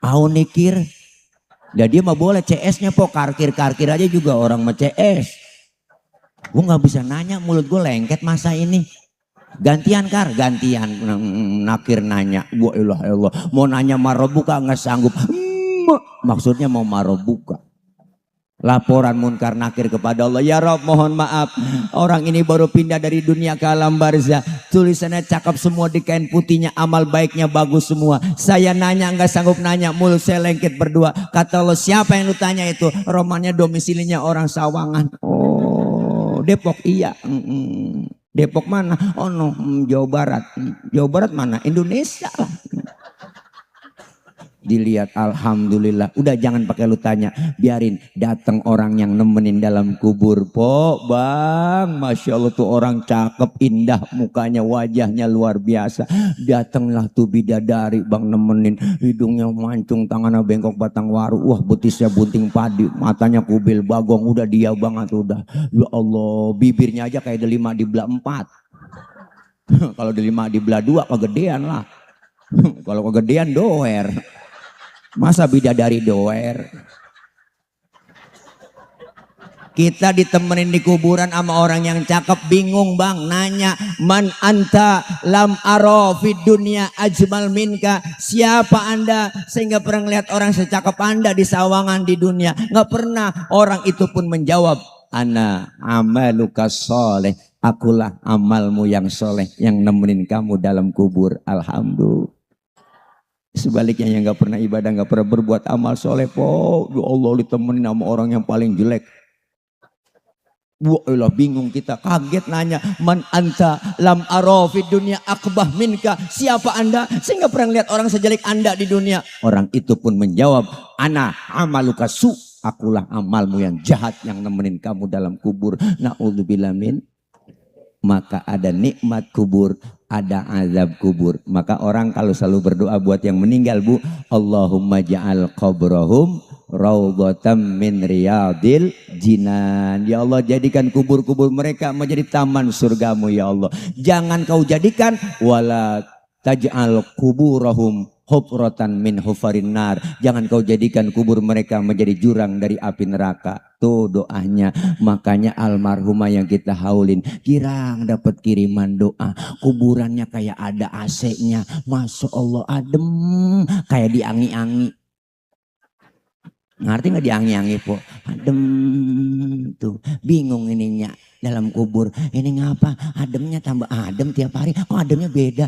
A: Au nikir. Ya dia mah boleh CS-nya po, karkir aja juga orang mah CS. Gue nggak bisa nanya, mulut gue lengket masa ini. Gantian Kar, gantian. Nakir nanya, gue ilah Allah mau nanya marobuka nggak sanggup. Maksudnya mau marobuka. Laporan Munkar Nakir kepada Allah, ya Rob mohon maaf, orang ini baru pindah dari dunia ke alam barzah. Tulisannya cakep semua di kain putihnya, amal baiknya bagus semua. Saya nanya nggak sanggup nanya, mulut saya lengket berdua. Kata Allah, siapa yang lu tanya itu? Romannya domisilinya orang Sawangan. Oh Depok, iya. Depok mana? Oh no, Jawa Barat. Jawa Barat mana? Indonesia lah. dilihat alhamdulillah. Udah jangan pakai lu tanya, biarin datang orang yang nemenin dalam kubur. Po bang, masya Allah tuh orang cakep, indah mukanya, wajahnya luar biasa. Datanglah tuh bidadari bang nemenin, hidungnya mancung, tangannya bengkok batang waru, wah betisnya bunting padi, matanya kubil bagong, udah dia banget udah. Ya Allah, bibirnya aja kayak delima di belah 4. Kalau delima di belah 2 kegedean lah. Kalau kegedean doer. Masa bidadari doer? Kita ditemenin di kuburan sama orang yang cakep, bingung bang, nanya man anta lam aro fid dunya ajmal minka, siapa anda sehingga pernah ngeliat orang secakep anda di sawangan di dunia? Nggak pernah. Orang itu pun menjawab, ana amaluka soleh, akulah amalmu yang soleh yang nemenin kamu dalam kubur. Alhamdulillah. Sebaliknya yang nggak pernah ibadah, nggak pernah berbuat amal soleh, po, ya Allah ditemenin sama orang yang paling jelek. Wah, bingung kita, kaget nanya, man anta lam aro fid dunya akbah minka, siapa anda sehingga pernah lihat orang sejelek anda di dunia? Orang itu pun menjawab, ana amaluka su, akulah amalmu yang jahat yang nemenin kamu dalam kubur. Na'udzubillah min. Maka ada nikmat kubur, ada azab kubur. Maka orang kalau selalu berdoa buat yang meninggal, Bu, Allahumma ja'al qabrahum raudhatam min riyadil jinan. Ya Allah, jadikan kubur-kubur mereka menjadi taman surgamu ya Allah. Jangan kau jadikan wala taj'al kuburahum hufratan min hufarin nar. Jangan kau jadikan kubur mereka menjadi jurang dari api neraka. Tuh doanya. Makanya almarhumah yang kita haulin, girang dapat kiriman doa. Kuburannya kayak ada AC-nya. Masya Allah adem, kayak diangi-angi. Ngerti nggak diangi-angi po? Adem tuh, bingung ininya dalam kubur. Ini ngapa? Ademnya tambah adem tiap hari. Kok ademnya beda?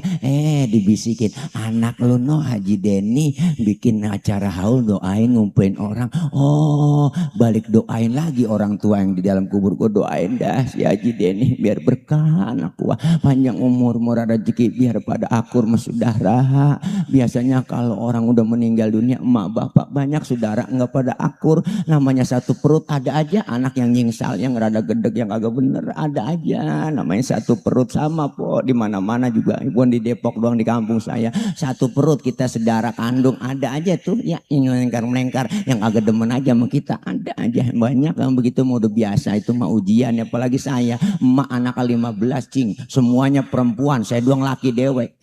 A: Dibisikin, anak lu no Haji Denny bikin acara haul, doain ngumpulin orang. Oh, balik doain lagi orang tua yang di dalam kubur. Gue doain dah si Haji Denny biar berkah anak gua, panjang umur, murah rezeki, biar pada akur saudara. Biasanya kalau orang udah meninggal dunia, emak bapak banyak saudara nggak pada akur. Namanya satu perut, ada aja anak yang nyingsal, yang rada gedeg, yang agak bener, ada aja. Namanya satu perut. Sama po di mana-mana juga, bukan di Depok doang, di kampung saya satu perut, kita saudara kandung ada aja tuh ya, yang melengkar-melengkar, yang agak demen aja sama kita ada aja. Banyak yang begitu, mau udah biasa itu mah ujian. Apalagi saya emak anak 15 cing, semuanya perempuan, saya doang laki dewek.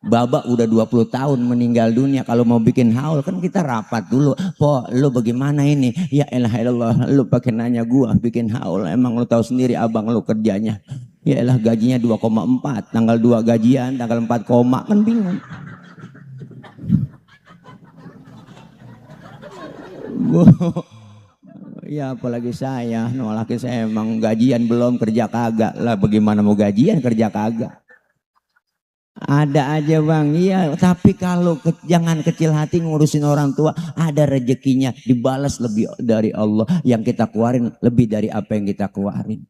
A: Baba udah 20 tahun meninggal dunia. Kalau mau bikin haul kan kita rapat dulu. Po, lu bagaimana ini? Ya elah elah, lu pakai nanya gua bikin haul. Emang lu tahu sendiri abang lu kerjanya. Ya elah gajinya 2,4. Tanggal 2 gajian, tanggal 4 koma. Kan bingung. Ya apalagi saya, laki saya emang gajian belum, kerja kagak. Lah bagaimana mau gajian kerja kagak? Ada aja bang, iya. Tapi kalau jangan kecil hati ngurusin orang tua. Ada rezekinya, dibalas lebih dari Allah. Yang kita keluarin lebih dari apa yang kita keluarin.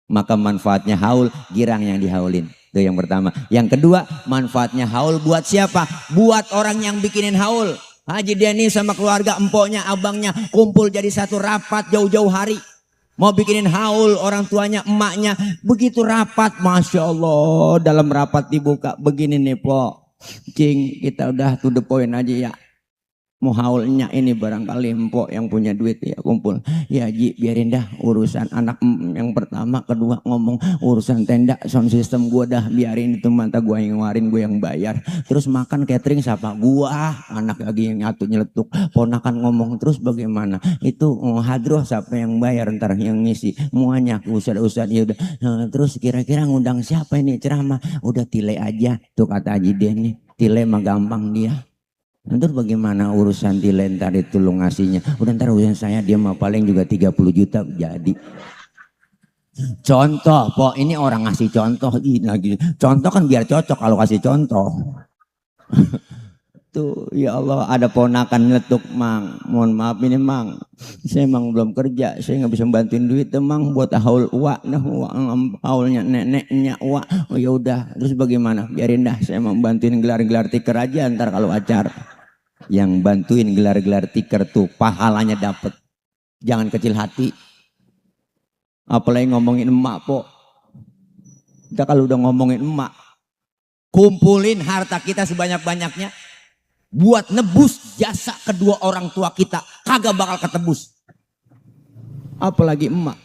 A: Maka manfaatnya haul, girang yang dihaulin. Itu yang pertama. Yang kedua, manfaatnya haul buat siapa? Buat orang yang bikinin haul. Haji Denny sama keluarga, empoknya, abangnya kumpul jadi satu rapat jauh-jauh hari. Mau bikinin haul orang tuanya, emaknya. Begitu rapat, Masya Allah. Dalam rapat dibuka, begini nih po. Cing, kita udah to the point aja ya. Mau haulnya ini barangkali empok yang punya duit ya kumpul. Ya Ji, biarin dah urusan anak yang pertama, kedua ngomong urusan tenda, sound system gua dah biarin itu, mata gua yang ngeluarin, gua yang bayar. Terus makan catering siapa? Gua, anak lagi yang nyatu nyeletuk. Ponakan ngomong terus bagaimana? Itu hadroh siapa yang bayar, ntar yang ngisi. Muanya ustad-ustad ya udah. Nah, terus kira-kira ngundang siapa ini ceramah? Udah tile aja tuh kata Haji Denny. Tile mah gampang dia. Ntar bagaimana urusan tile, ntar itu lu ngasihnya. Udah ntar urusan saya, dia mah paling juga 30 juta jadi. Contoh, po ini orang ngasih contoh lagi. Contoh kan biar cocok kalau kasih contoh. Tuh ya Allah, ada ponakan nyeletuk, Mang. Mohon maaf ini Mang, saya emang belum kerja, saya nggak bisa bantuin duit Mang buat haul uak, nah haulnya neneknya uak. Oh ya udah, terus bagaimana? Biarin dah, saya mau bantuin gelar-gelar tiker aja ntar kalau acara. yang bantuin gelar-gelar tikar tuh pahalanya dapet. Jangan kecil hati. Apalagi ngomongin emak po. Kita kalau udah ngomongin emak, kumpulin harta kita sebanyak-banyaknya buat nebus jasa kedua orang tua kita, kagak bakal ketebus. Apalagi emak.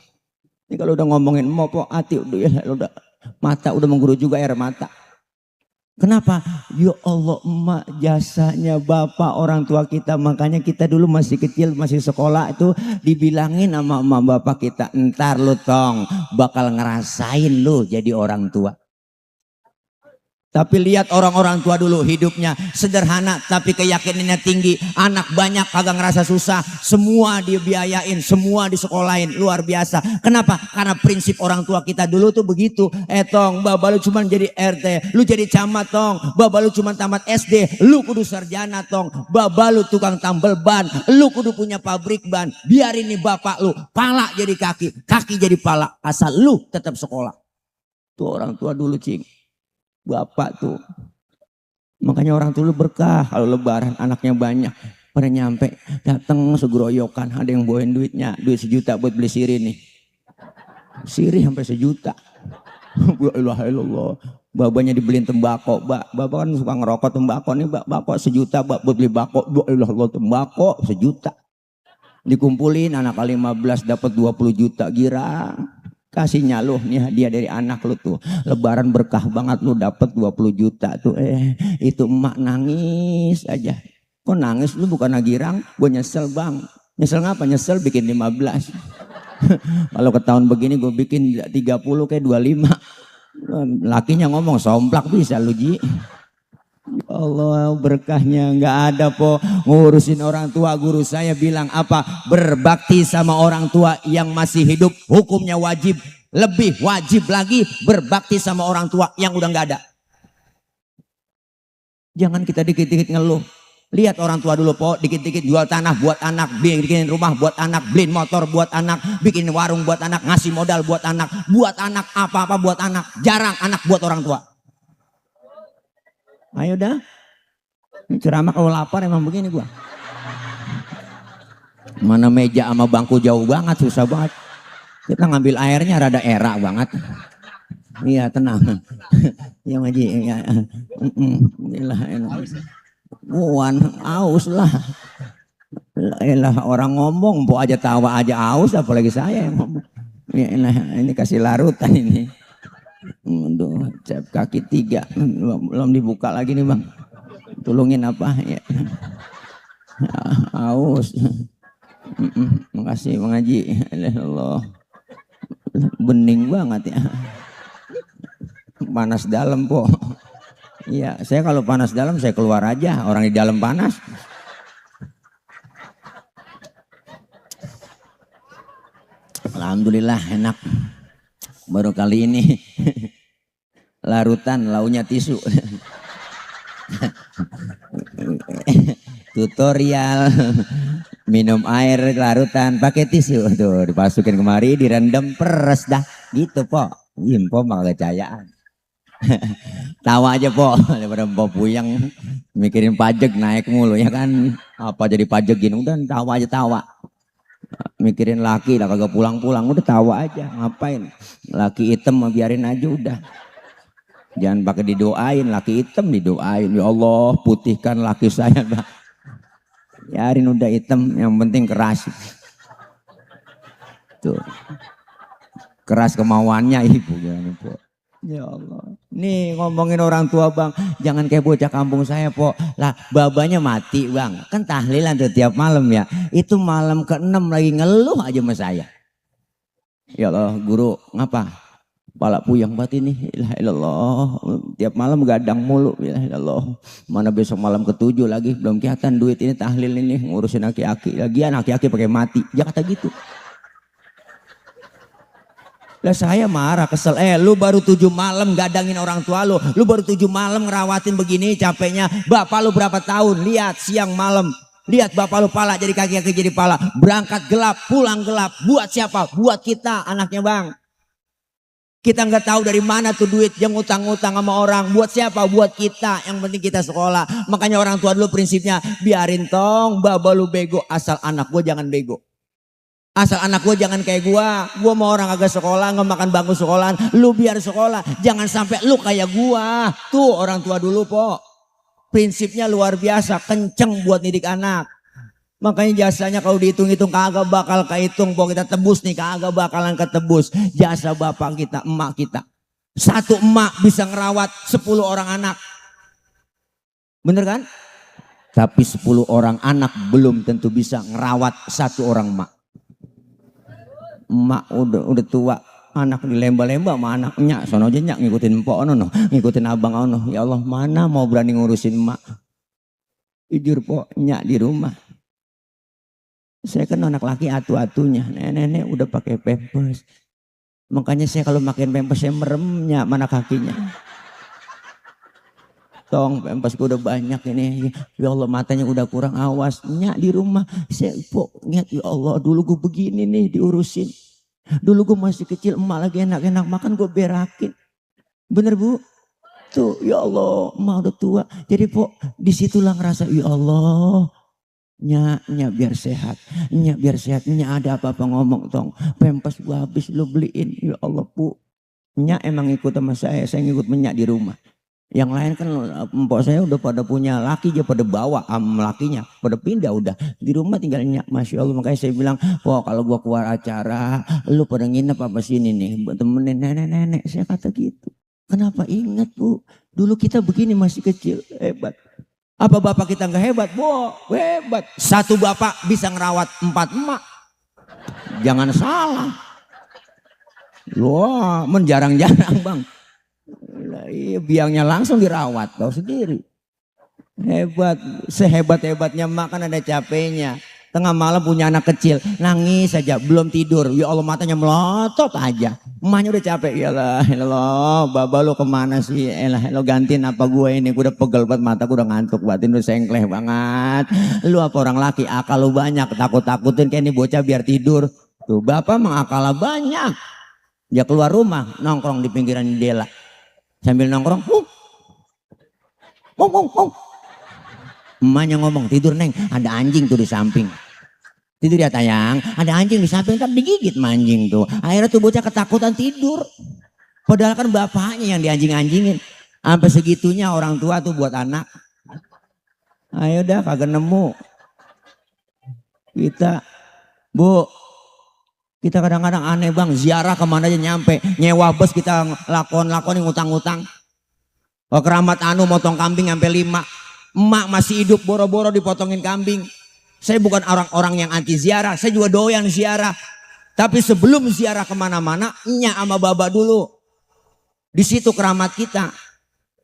A: Ini kalau udah ngomongin emak po, hati udah mata udah mengguru juga air mata. Kenapa? Ya Allah, emak jasanya bapak orang tua kita. Makanya kita dulu masih kecil, masih sekolah itu dibilangin sama emak bapak kita, ntar lu tong bakal ngerasain lu jadi orang tua. Tapi lihat orang-orang tua dulu hidupnya sederhana tapi keyakinannya tinggi. Anak banyak kagak ngerasa susah. Semua dibiayain, semua disekolahin. Luar biasa. Kenapa? Karena prinsip orang tua kita dulu tuh begitu. Tong, baba lu cuma jadi RT. Lu jadi camat tong. Baba lu cuma tamat SD. Lu kudu sarjana tong. Baba lu tukang tambel ban. Lu kudu punya pabrik ban. Biarin nih bapak lu. Pala jadi kaki. Kaki jadi pala. Asal lu tetap sekolah. Tuh orang tua dulu cing. Bapak tuh, makanya orang tuh berkah kalau lebaran anaknya banyak. Pada nyampe datang segeroyokan, ada yang bawain duitnya, duit 1 juta buat beli sirih nih, sirih sampai 1 juta. La ilaha illallah. Babanya dibeliin tembakau, bapak kan suka ngerokok tembakau nih, bapak 1 juta buat beli bako. La ilaha illallah, tembakau 1 juta. Dikumpulin anak 15 dapat 20 juta girang. Kasihnya lu nih hadiah dari anak lu tuh. Lebaran berkah banget lu dapat 20 juta tuh. Itu emak nangis aja. Kok nangis lu bukan girang? Gue nyesel bang. Nyesel ngapa? Nyesel bikin 15. Kalau ke tahun begini gue bikin 30 kayak 25. Lakinya ngomong somplak bisa lu Ji. Allah berkahnya nggak ada po. Ngurusin orang tua. Guru saya bilang apa? Berbakti sama orang tua yang masih hidup hukumnya wajib. Lebih wajib lagi berbakti sama orang tua yang udah nggak ada. Jangan kita dikit-dikit ngeluh. Lihat orang tua dulu po, dikit-dikit jual tanah buat anak, bikin rumah buat anak, beliin motor buat anak, bikin warung buat anak, ngasih modal buat anak apa-apa buat anak. Jarang anak buat orang tua. Ayo dah, ini ceramah kalau lapar emang begini gua. Mana meja sama bangku jauh banget, susah banget. Kita ngambil airnya rada era banget. Iya tenang. Iya Maji. Ya. Inilah. Buan aus lah. Lah orang ngomong, po aja tawa aja aus, apalagi saya yang ngomong. Ya, ini kasih larutan ini. Aduh, cap kaki 3 belum dibuka lagi nih bang. Tolongin apa ya? Aus. Makasih Bang Haji. Allah. Bening banget ya. Panas dalam po. Iya, saya kalau panas dalam saya keluar aja. Orang di dalam panas. Alhamdulillah enak. Baru kali ini larutan launya tisu. Tutorial minum air larutan pakai tisu tuh dimasukin kemari direndam peres dah gitu po. Impo mah kecayaan. Tawa aja po daripada po puyang mikirin pajak naik mulu ya kan. Apa jadi pajak gini udah tawa aja tawa. Mikirin laki lah kagak pulang-pulang udah tawa aja ngapain laki hitam mah biarin aja udah jangan pakai didoain laki hitam didoain ya Allah putihkan laki saya dah biarin udah hitam yang penting keras tuh keras kemauannya ibu ya Allah. Nih ngomongin orang tua bang, jangan kayak bocah kampung saya po. Lah babanya mati bang, kan tahlilan tuh tiap malam ya. Itu malam ke-6 lagi ngeluh aja sama saya. Ya Allah guru ngapa? Kepala puyeng banget ini. Ilah ilallah. Tiap malam gadang mulu. Ilah ilallah. Mana besok malam ke-7 lagi belum kelihatan duit ini tahlil ini ngurusin aki-aki. Lagian aki-aki pakai mati. Jangan kata gitu. Lah saya marah kesel, lu baru 7 malam gadangin orang tua lu baru 7 malam ngerawatin begini capeknya, bapak lu berapa tahun, lihat siang malam, lihat bapak lu pala jadi kaki-kaki jadi pala, berangkat gelap, pulang gelap, buat siapa? Buat kita anaknya bang. Kita nggak tahu dari mana tuh duit yang utang-utang sama orang. Buat siapa? Buat kita. Yang penting kita sekolah. Makanya orang tua dulu prinsipnya, biarin tong baba lu bego, asal anak gue jangan bego. Asal anak gue jangan kayak gue mau orang agak sekolah, nggak makan bangku sekolahan, lu biar sekolah. Jangan sampai lu kayak gue. Tuh orang tua dulu po. Prinsipnya luar biasa, kenceng buat didik anak. Makanya jasanya kalau dihitung-hitung kagak bakal kehitung. Bahwa kita tebus nih, kagak bakalan ketebus. Jasa bapak kita, emak kita. Satu emak bisa ngerawat 10 orang anak. Bener kan? Tapi 10 orang anak belum tentu bisa ngerawat satu orang emak. Emak udah tua, anak dilemba-lemba sama anaknya. Sono aja nyak ngikutin empok ono, ngikutin abang ono. Ya Allah, mana mau berani ngurusin emak. Jujur po, nyak di rumah. Saya kan anak laki atu-atunya, nenek-nenek udah pakai pampers. Makanya saya kalau makin pampers saya meremnya mana kakinya. Tong pampers udah banyak ini. Ya Allah matanya udah kurang, awas. Nyak di rumah saya po ingat, ya Allah dulu gue begini nih diurusin. Dulu gue masih kecil, emak lagi enak-enak makan gue berakin. Bener bu? Tuh ya Allah emak udah tua. Jadi po disitulah ngerasa ya Allah. Nyak biar sehat, nyak biar sehat, nyak ada apa-apa ngomong tong, pempes gua habis lu beliin, ya Allah pu, nyak emang ikut sama saya ngikut menyak di rumah. Yang lain kan empok saya udah pada punya laki, dia pada bawa lakinya, pada pindah udah di rumah tinggal nyak, masya Allah. Makanya saya bilang, wah kalau gua keluar acara, lu pada nginep apa sini nih, buat temenin nenek-nenek, saya kata gitu. Kenapa ingat bu, dulu kita begini masih kecil, hebat. Apa bapak kita nggak hebat? Bo, hebat. Satu bapak bisa ngerawat 4 emak. Jangan salah. Wah, menjarang-jarang bang. Iya, biangnya langsung dirawat, tahu sendiri. Hebat, sehebat-hebatnya emak kan ada capeknya. Tengah malam punya anak kecil, nangis saja, belum tidur. Ya Allah matanya melotot aja. Emaknya udah capek, ya Allah, baba lu kemana sih? Lo gantiin apa gue ini? Gue udah pegel banget, mata gue udah ngantuk, batin udah sengkleh banget. Lu apa orang laki, akal lu banyak, takut-takutin kayak ini bocah biar tidur. Tuh bapak mah akal banyak. Dia keluar rumah, nongkrong di pinggiran jendela. Sambil nongkrong, emaknya ngomong, tidur neng, ada anjing tuh di samping. Tidur ya tayang, ada anjing di samping, kan digigit anjing tuh. Akhirnya tuh bocah ketakutan tidur. Padahal kan bapaknya yang dianjing-anjingin. Sampai segitunya orang tua tuh buat anak. Ayo dah kagak nemu. Kita, bu, kita kadang-kadang aneh bang, ziarah kemana aja nyampe. Nyewa bus kita lakon-lakon yang utang-utang. Oh keramat anu motong kambing sampai 5. Emak masih hidup boro-boro dipotongin kambing. Saya bukan orang-orang yang anti ziarah, saya juga doyan ziarah. Tapi sebelum ziarah kemana-mana, nyak sama baba dulu. Di situ keramat kita.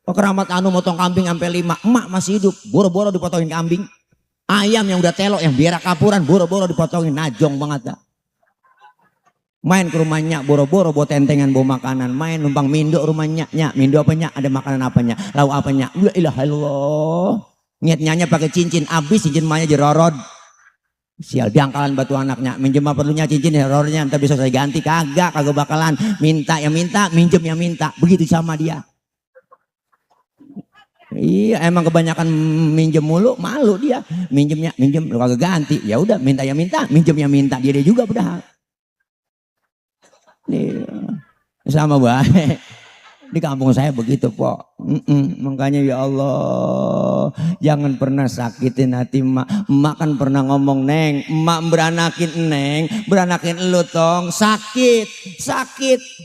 A: Oh keramat anu motong kambing sampai 5. Emak masih hidup, boro-boro dipotongin kambing. Ayam yang udah telok, yang berak kapuran, boro-boro dipotongin, najong banget dah. Main ke rumahnya, boro-boro bawa tentengan, bawa makanan. Main numpang mindo rumahnya, nyak, mindo apa nyak, ada makanan apanya, lauk apanya. La ilaha illallah. Niat-nyanya pakai cincin, abis cincin emaknya jerorod. Sial, diangkalan batu anaknya. Minjem apa perlunya cincin jerornya, entar bisa saya ganti. Kagak bakalan. Minta ya minta, minjem ya minta. Begitu sama dia. Iya, emang kebanyakan minjem mulu, malu dia. Minjemnya, minjem, lu kagak ganti. Ya udah, minta ya minta, minjem ya minta. Dia juga padahal. Nih, sama baik. Di kampung saya begitu pok. Makanya ya Allah, jangan pernah sakitin hati emak. Emak kan pernah ngomong, neng, emak beranakin neng, beranakin lu tong.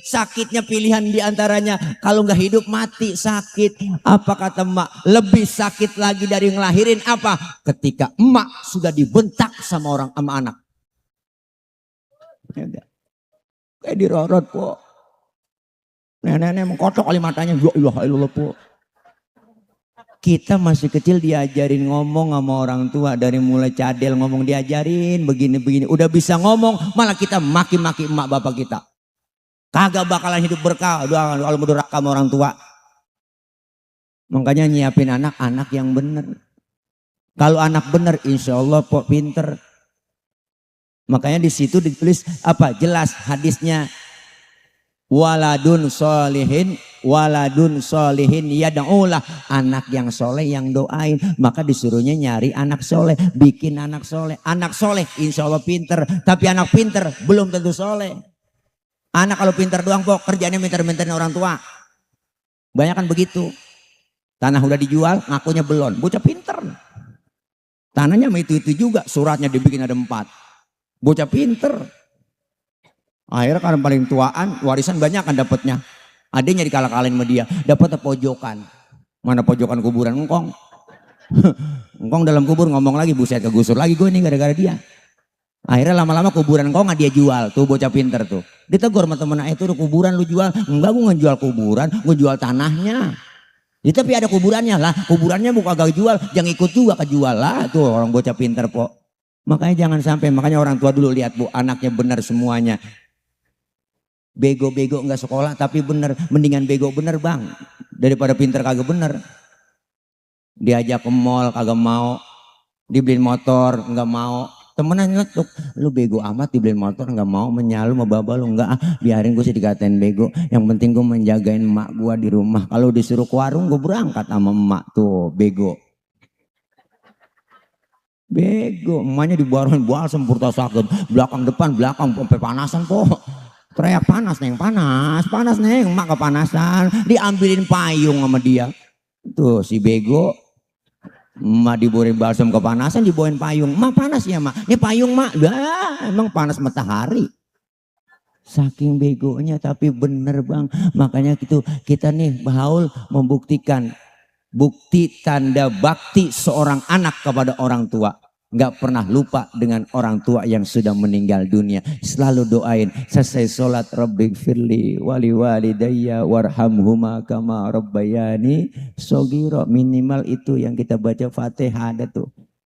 A: Sakitnya pilihan diantaranya. Kalau nggak hidup mati sakit. Apa kata emak? Lebih sakit lagi dari ngelahirin apa? Ketika emak sudah dibentak sama anak. Ya udah. Kayak dirorot pok. Nenek-nenek mengkotok kali matanya. Ya Allah po. Kita masih kecil diajarin ngomong sama orang tua. Dari mulai cadel ngomong diajarin begini-begini. Udah bisa ngomong malah kita maki-maki emak bapak kita. Kagak bakalan hidup berkah. Kalau mau durhaka sama orang tua. Makanya nyiapin anak-anak yang bener. Kalau anak bener insya Allah po pinter. Makanya di situ ditulis apa? Jelas hadisnya. waladun solihin yad'ulah, anak yang soleh yang doain. Maka disuruhnya nyari anak soleh, bikin anak soleh. Anak soleh insya Allah pinter, tapi anak pinter belum tentu soleh. Anak kalau pinter doang pok kerjanya minter-minterin orang tua, banyak kan begitu. Tanah udah dijual ngakunya belum, bocah pinter. Tanahnya itu juga, suratnya dibikin ada 4, bocah pinter. Akhirnya karena paling tuaan, warisan banyak kan dapatnya. Adanya dikalah-kalahin sama dia, dapat pojokan. Mana pojokan kuburan engkong? Engkong dalam kubur ngomong lagi, buset kegusur lagi gue nih gara-gara dia. Akhirnya lama-lama kuburan engkong nggak dia jual, tuh bocah pinter tuh. Ditegur sama temen, itu kuburan lu jual? Enggak, gue nggak jual kuburan, gue jual tanahnya. Ya, tapi ada kuburannya lah, kuburannya bukan gak jual, jangan ikut juga kejual lah. Tuh orang bocah pinter po. Makanya jangan sampai, makanya orang tua dulu lihat bu, anaknya benar semuanya. Bego-bego nggak sekolah tapi bener, mendingan bego bener bang daripada pinter kagak bener. Diajak ke mall kagak mau, dibeliin motor nggak mau, temenan nyetuk, lu bego amat dibeliin motor nggak mau, menyalu sama baba lu nggak, biarin gue sih dikatain bego, yang penting gue menjagain emak gue di rumah, kalau disuruh ke warung gue berangkat sama emak. Tuh bego, bego, emaknya dibawain buah sempurna sakit, belakang depan belakang sampai panasan kok. Teriak panas neng, panas neng, emak kepanasan, diambilin payung sama dia. Tuh si bego, emak dibawain balsam kepanasan, dibawain payung. Emak panas ya mak, ini payung mak, dah emang panas matahari. Saking begonya tapi bener bang, makanya gitu kita nih Bahaul membuktikan bukti tanda bakti seorang anak kepada orang tua. Nggak pernah lupa dengan orang tua yang sudah meninggal dunia. Selalu doain selesai sholat, Rabbighfirli wali walidayya warhamhuma kama rabbayani shogiro. Minimal itu yang kita baca Fatihah ada tuh.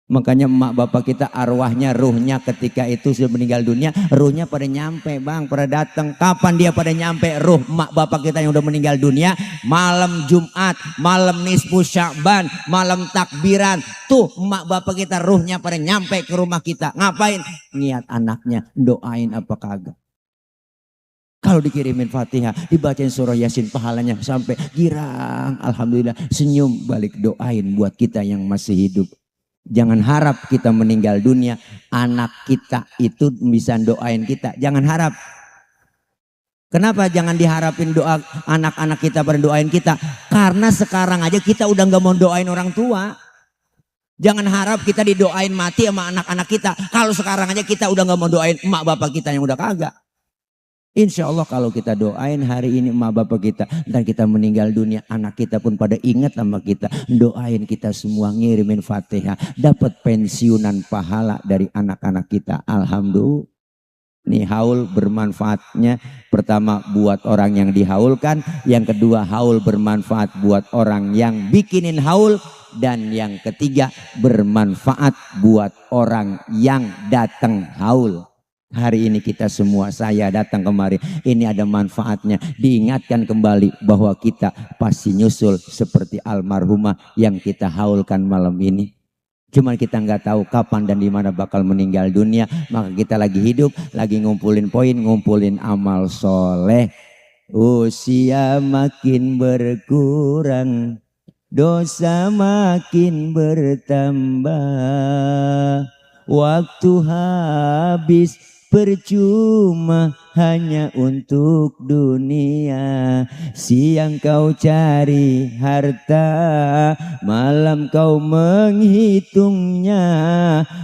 A: Makanya emak bapak kita arwahnya, ruhnya ketika itu sudah meninggal dunia, ruhnya pada nyampe bang, pada datang. Kapan dia pada nyampe ruh emak bapak kita yang udah meninggal dunia? Malam Jumat, malam nisfu Sya'ban, malam takbiran. Tuh emak bapak kita ruhnya pada nyampe ke rumah kita. Ngapain? Niat anaknya, doain apa kagak. Kalau dikirimin Fatihah, dibacain surah Yasin, pahalanya sampai girang. Alhamdulillah, senyum balik doain buat kita yang masih hidup. Jangan harap kita meninggal dunia, anak kita itu bisa doain kita. Jangan harap. Kenapa jangan diharapin doa anak-anak kita pada doain kita? Karena sekarang aja kita udah gak mau doain orang tua. Jangan harap kita didoain mati sama anak-anak kita. Kalau sekarang aja kita udah gak mau doain emak bapak kita yang udah kagak. Insya Allah kalau kita doain hari ini emak bapak kita, dan kita meninggal dunia, anak kita pun pada ingat sama kita, doain kita semua, ngirimin Fatihah, dapat pensiunan pahala dari anak-anak kita. Alhamdulillah. Nih haul bermanfaatnya, pertama buat orang yang dihaulkan, yang kedua haul bermanfaat buat orang yang bikinin haul, dan yang ketiga bermanfaat buat orang yang datang haul. Hari ini kita semua, saya datang kemari, ini ada manfaatnya. Diingatkan kembali bahwa kita pasti nyusul seperti almarhumah yang kita haulkan malam ini. Cuman kita nggak tahu kapan dan di mana bakal meninggal dunia. Maka kita lagi hidup, lagi ngumpulin poin, ngumpulin amal soleh. Usia makin berkurang, dosa makin bertambah. Waktu habis percuma hanya untuk dunia. Siang kau cari harta, malam kau menghitungnya.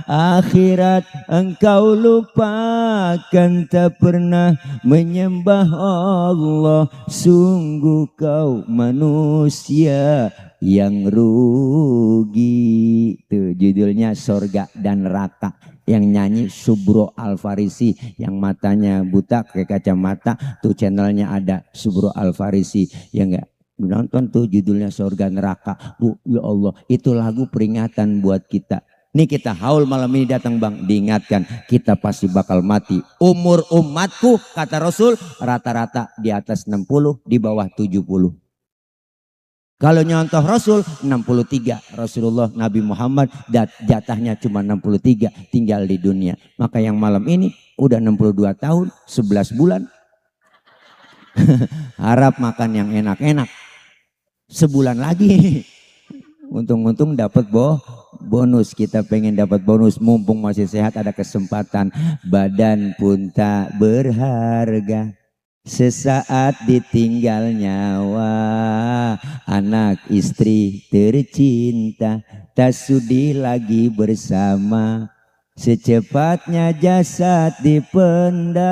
A: Akhirat engkau lupakan, tak pernah menyembah Allah. Sungguh kau manusia yang rugi. Tuh judulnya Sorga dan Neraka. Yang nyanyi Subro Al-Farisi, yang matanya buta kayak kacamata. Tuh channelnya ada Subro Al-Farisi. Ya enggak? Nonton tuh judulnya Sorga Neraka. Bu, ya Allah, itu lagu peringatan buat kita. Nih kita haul malam ini datang bang, diingatkan kita pasti bakal mati. Umur umatku kata Rasul rata-rata di atas 60, di bawah 70. Kalau nyontoh Rasul 63, Rasulullah Nabi Muhammad jatahnya cuma 63, tinggal di dunia. Maka yang malam ini udah 62 tahun 11 bulan Harap makan yang enak-enak. Sebulan lagi. Untung-untung dapat bonus. Kita pengen dapat bonus mumpung masih sehat, ada kesempatan. Badan pun tak berharga, sesaat ditinggal nyawa. Anak istri tercinta tak sudi lagi bersama. Secepatnya jasad dipendam,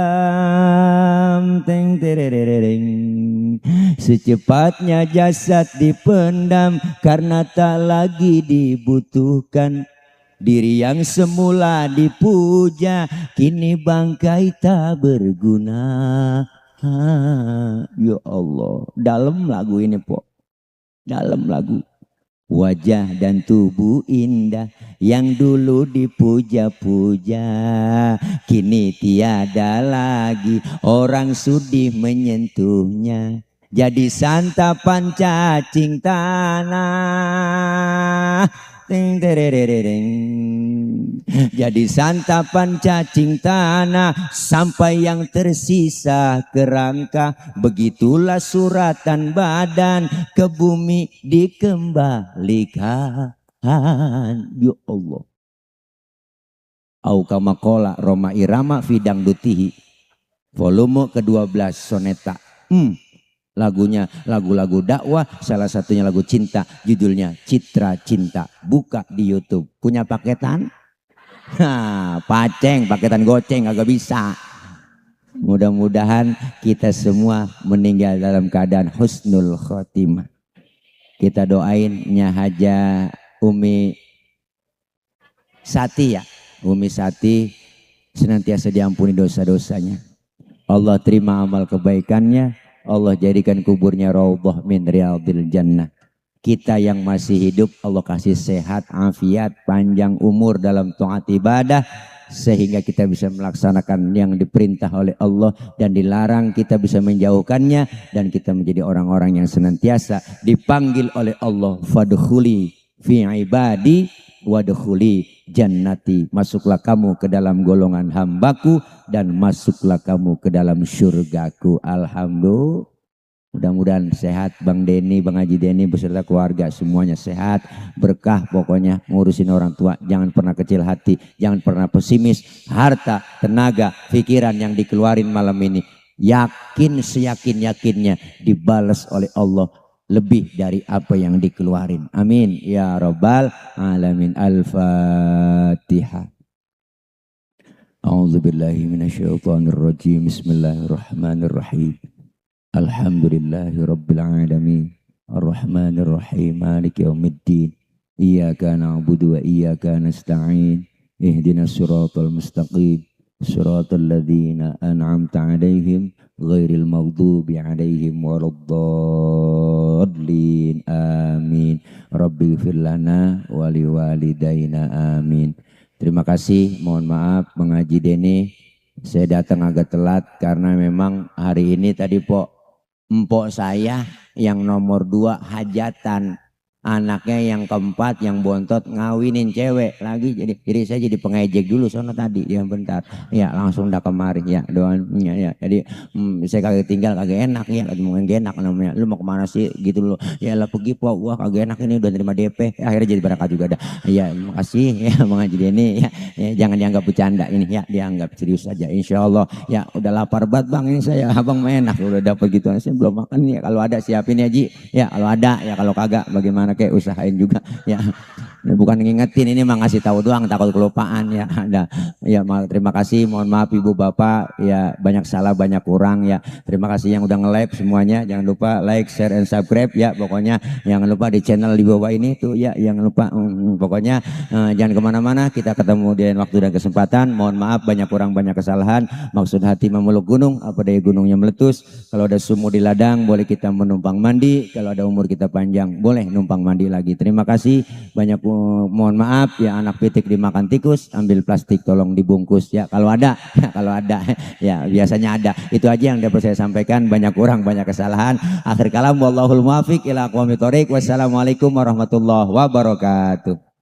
A: teng terereng. Secepatnya jasad dipendam karena tak lagi dibutuhkan. Diri yang semula dipuja kini bangkai tak berguna. Ya Allah, dalam lagu ini po, dalam lagu. Wajah dan tubuh indah yang dulu dipuja-puja kini tiada lagi orang sudi menyentuhnya. Jadi santapan cacing tanah. Ting terereng. Jadi santapan cacing tanah sampai yang tersisa kerangka. Begitulah suratan badan ke bumi dikembalikan. Ya Allah. Au kama qala Roma Irama Fidang Dutihi volume ke-12 soneta. Lagunya lagu-lagu dakwah, salah satunya lagu cinta, judulnya Citra Cinta. Buka di YouTube. Punya paketan? Paceng, paketan goceng agak bisa. Mudah-mudahan kita semua meninggal dalam keadaan husnul khotimah. Kita doain Nya Haja Umi Sati ya. Umi Sati senantiasa diampuni dosa-dosanya. Allah terima amal kebaikannya. Allah jadikan kuburnya raudhah min riyadil jannah. Kita yang masih hidup Allah kasih sehat, afiat, panjang umur dalam taat ibadah sehingga kita bisa melaksanakan yang diperintah oleh Allah dan dilarang kita bisa menjauhkannya, dan kita menjadi orang-orang yang senantiasa dipanggil oleh Allah, fadkhuli fi ibadi wadkhuli jannati. Masuklah kamu ke dalam golongan hambaku dan masuklah kamu ke dalam surgaku. Alhamdulillah. Mudah-mudahan sehat Bang Denny, Bang Haji Denny beserta keluarga semuanya sehat, berkah pokoknya. Ngurusin orang tua jangan pernah kecil hati, jangan pernah pesimis. Harta, tenaga, pikiran yang dikeluarin malam ini yakin seyakin-yakinnya dibalas oleh Allah lebih dari apa yang dikeluarin. Amin ya rabbal alamin. Al-Fatihah. A'udzubillahi minasyaitonirrajim. Bismillahirrahmanirrahim. Alhamdulillahi rabbil alamin. Ar-Rahmanir-Rahim. Maliki yaumiddin. Iyyaka na'budu wa iyyaka nasta'in. Ihdinas siratal mustaqim. Siratal ladzina an'amta 'alaihim ghairil maghdubi 'alaihim waladdallin. Amin. Rabbighfir lana wa liwalidayna. Amin. Terima kasih, mohon maaf Bang Haji Denny, saya datang agak telat karena memang hari ini tadi empok saya yang nomor 2 hajatan, anaknya yang keempat yang bontot ngawinin cewek lagi, jadi saya jadi pengejek dulu sono tadi dia bentar ya langsung dah kemari ya doanya ya. Jadi saya kagak tinggal kagak enak ya, mungkin gak enak namanya, lu mau kemana sih gitu loh ya, lah pergi po, wah kagak enak ini udah terima DP ya, akhirnya jadi berangkat juga dah ya. Makasih ya Bang Haji Denny ya, jangan dianggap bercanda ini ya, dianggap serius saja insyaallah ya. Udah lapar banget Bang ini saya, abang enak udah dapat gitu, saya belum makan ya, kalau ada siapin ya Ji ya, kalau ada ya, kalau kagak bagaimana kayak usahain juga ya. Bukan ngingetin, ini mah ngasih tahu doang, takut kelupaan ya. Ada ya, terima kasih, mohon maaf Ibu Bapak ya, banyak salah banyak kurang ya. Terima kasih yang udah nge-like semuanya, jangan lupa like, share and subscribe ya. Pokoknya jangan lupa di channel di bawah ini tuh ya, jangan lupa pokoknya jangan kemana-mana, kita ketemu di waktu dan kesempatan. Mohon maaf banyak kurang banyak kesalahan, maksud hati memeluk gunung apa daya gunungnya meletus. Kalau ada sumur di ladang boleh kita menumpang mandi, kalau ada umur kita panjang boleh numpang mandi lagi. Terima kasih banyak, mohon maaf ya, anak pitik dimakan tikus, ambil plastik tolong dibungkus ya, kalau ada ya, kalau ada ya, biasanya ada. Itu aja yang dapat saya sampaikan, banyak kurang banyak kesalahan. Akhir kalam wallahul muwaffiq ila aqwamit thoriq. Wassalamualaikum warahmatullahi wabarakatuh.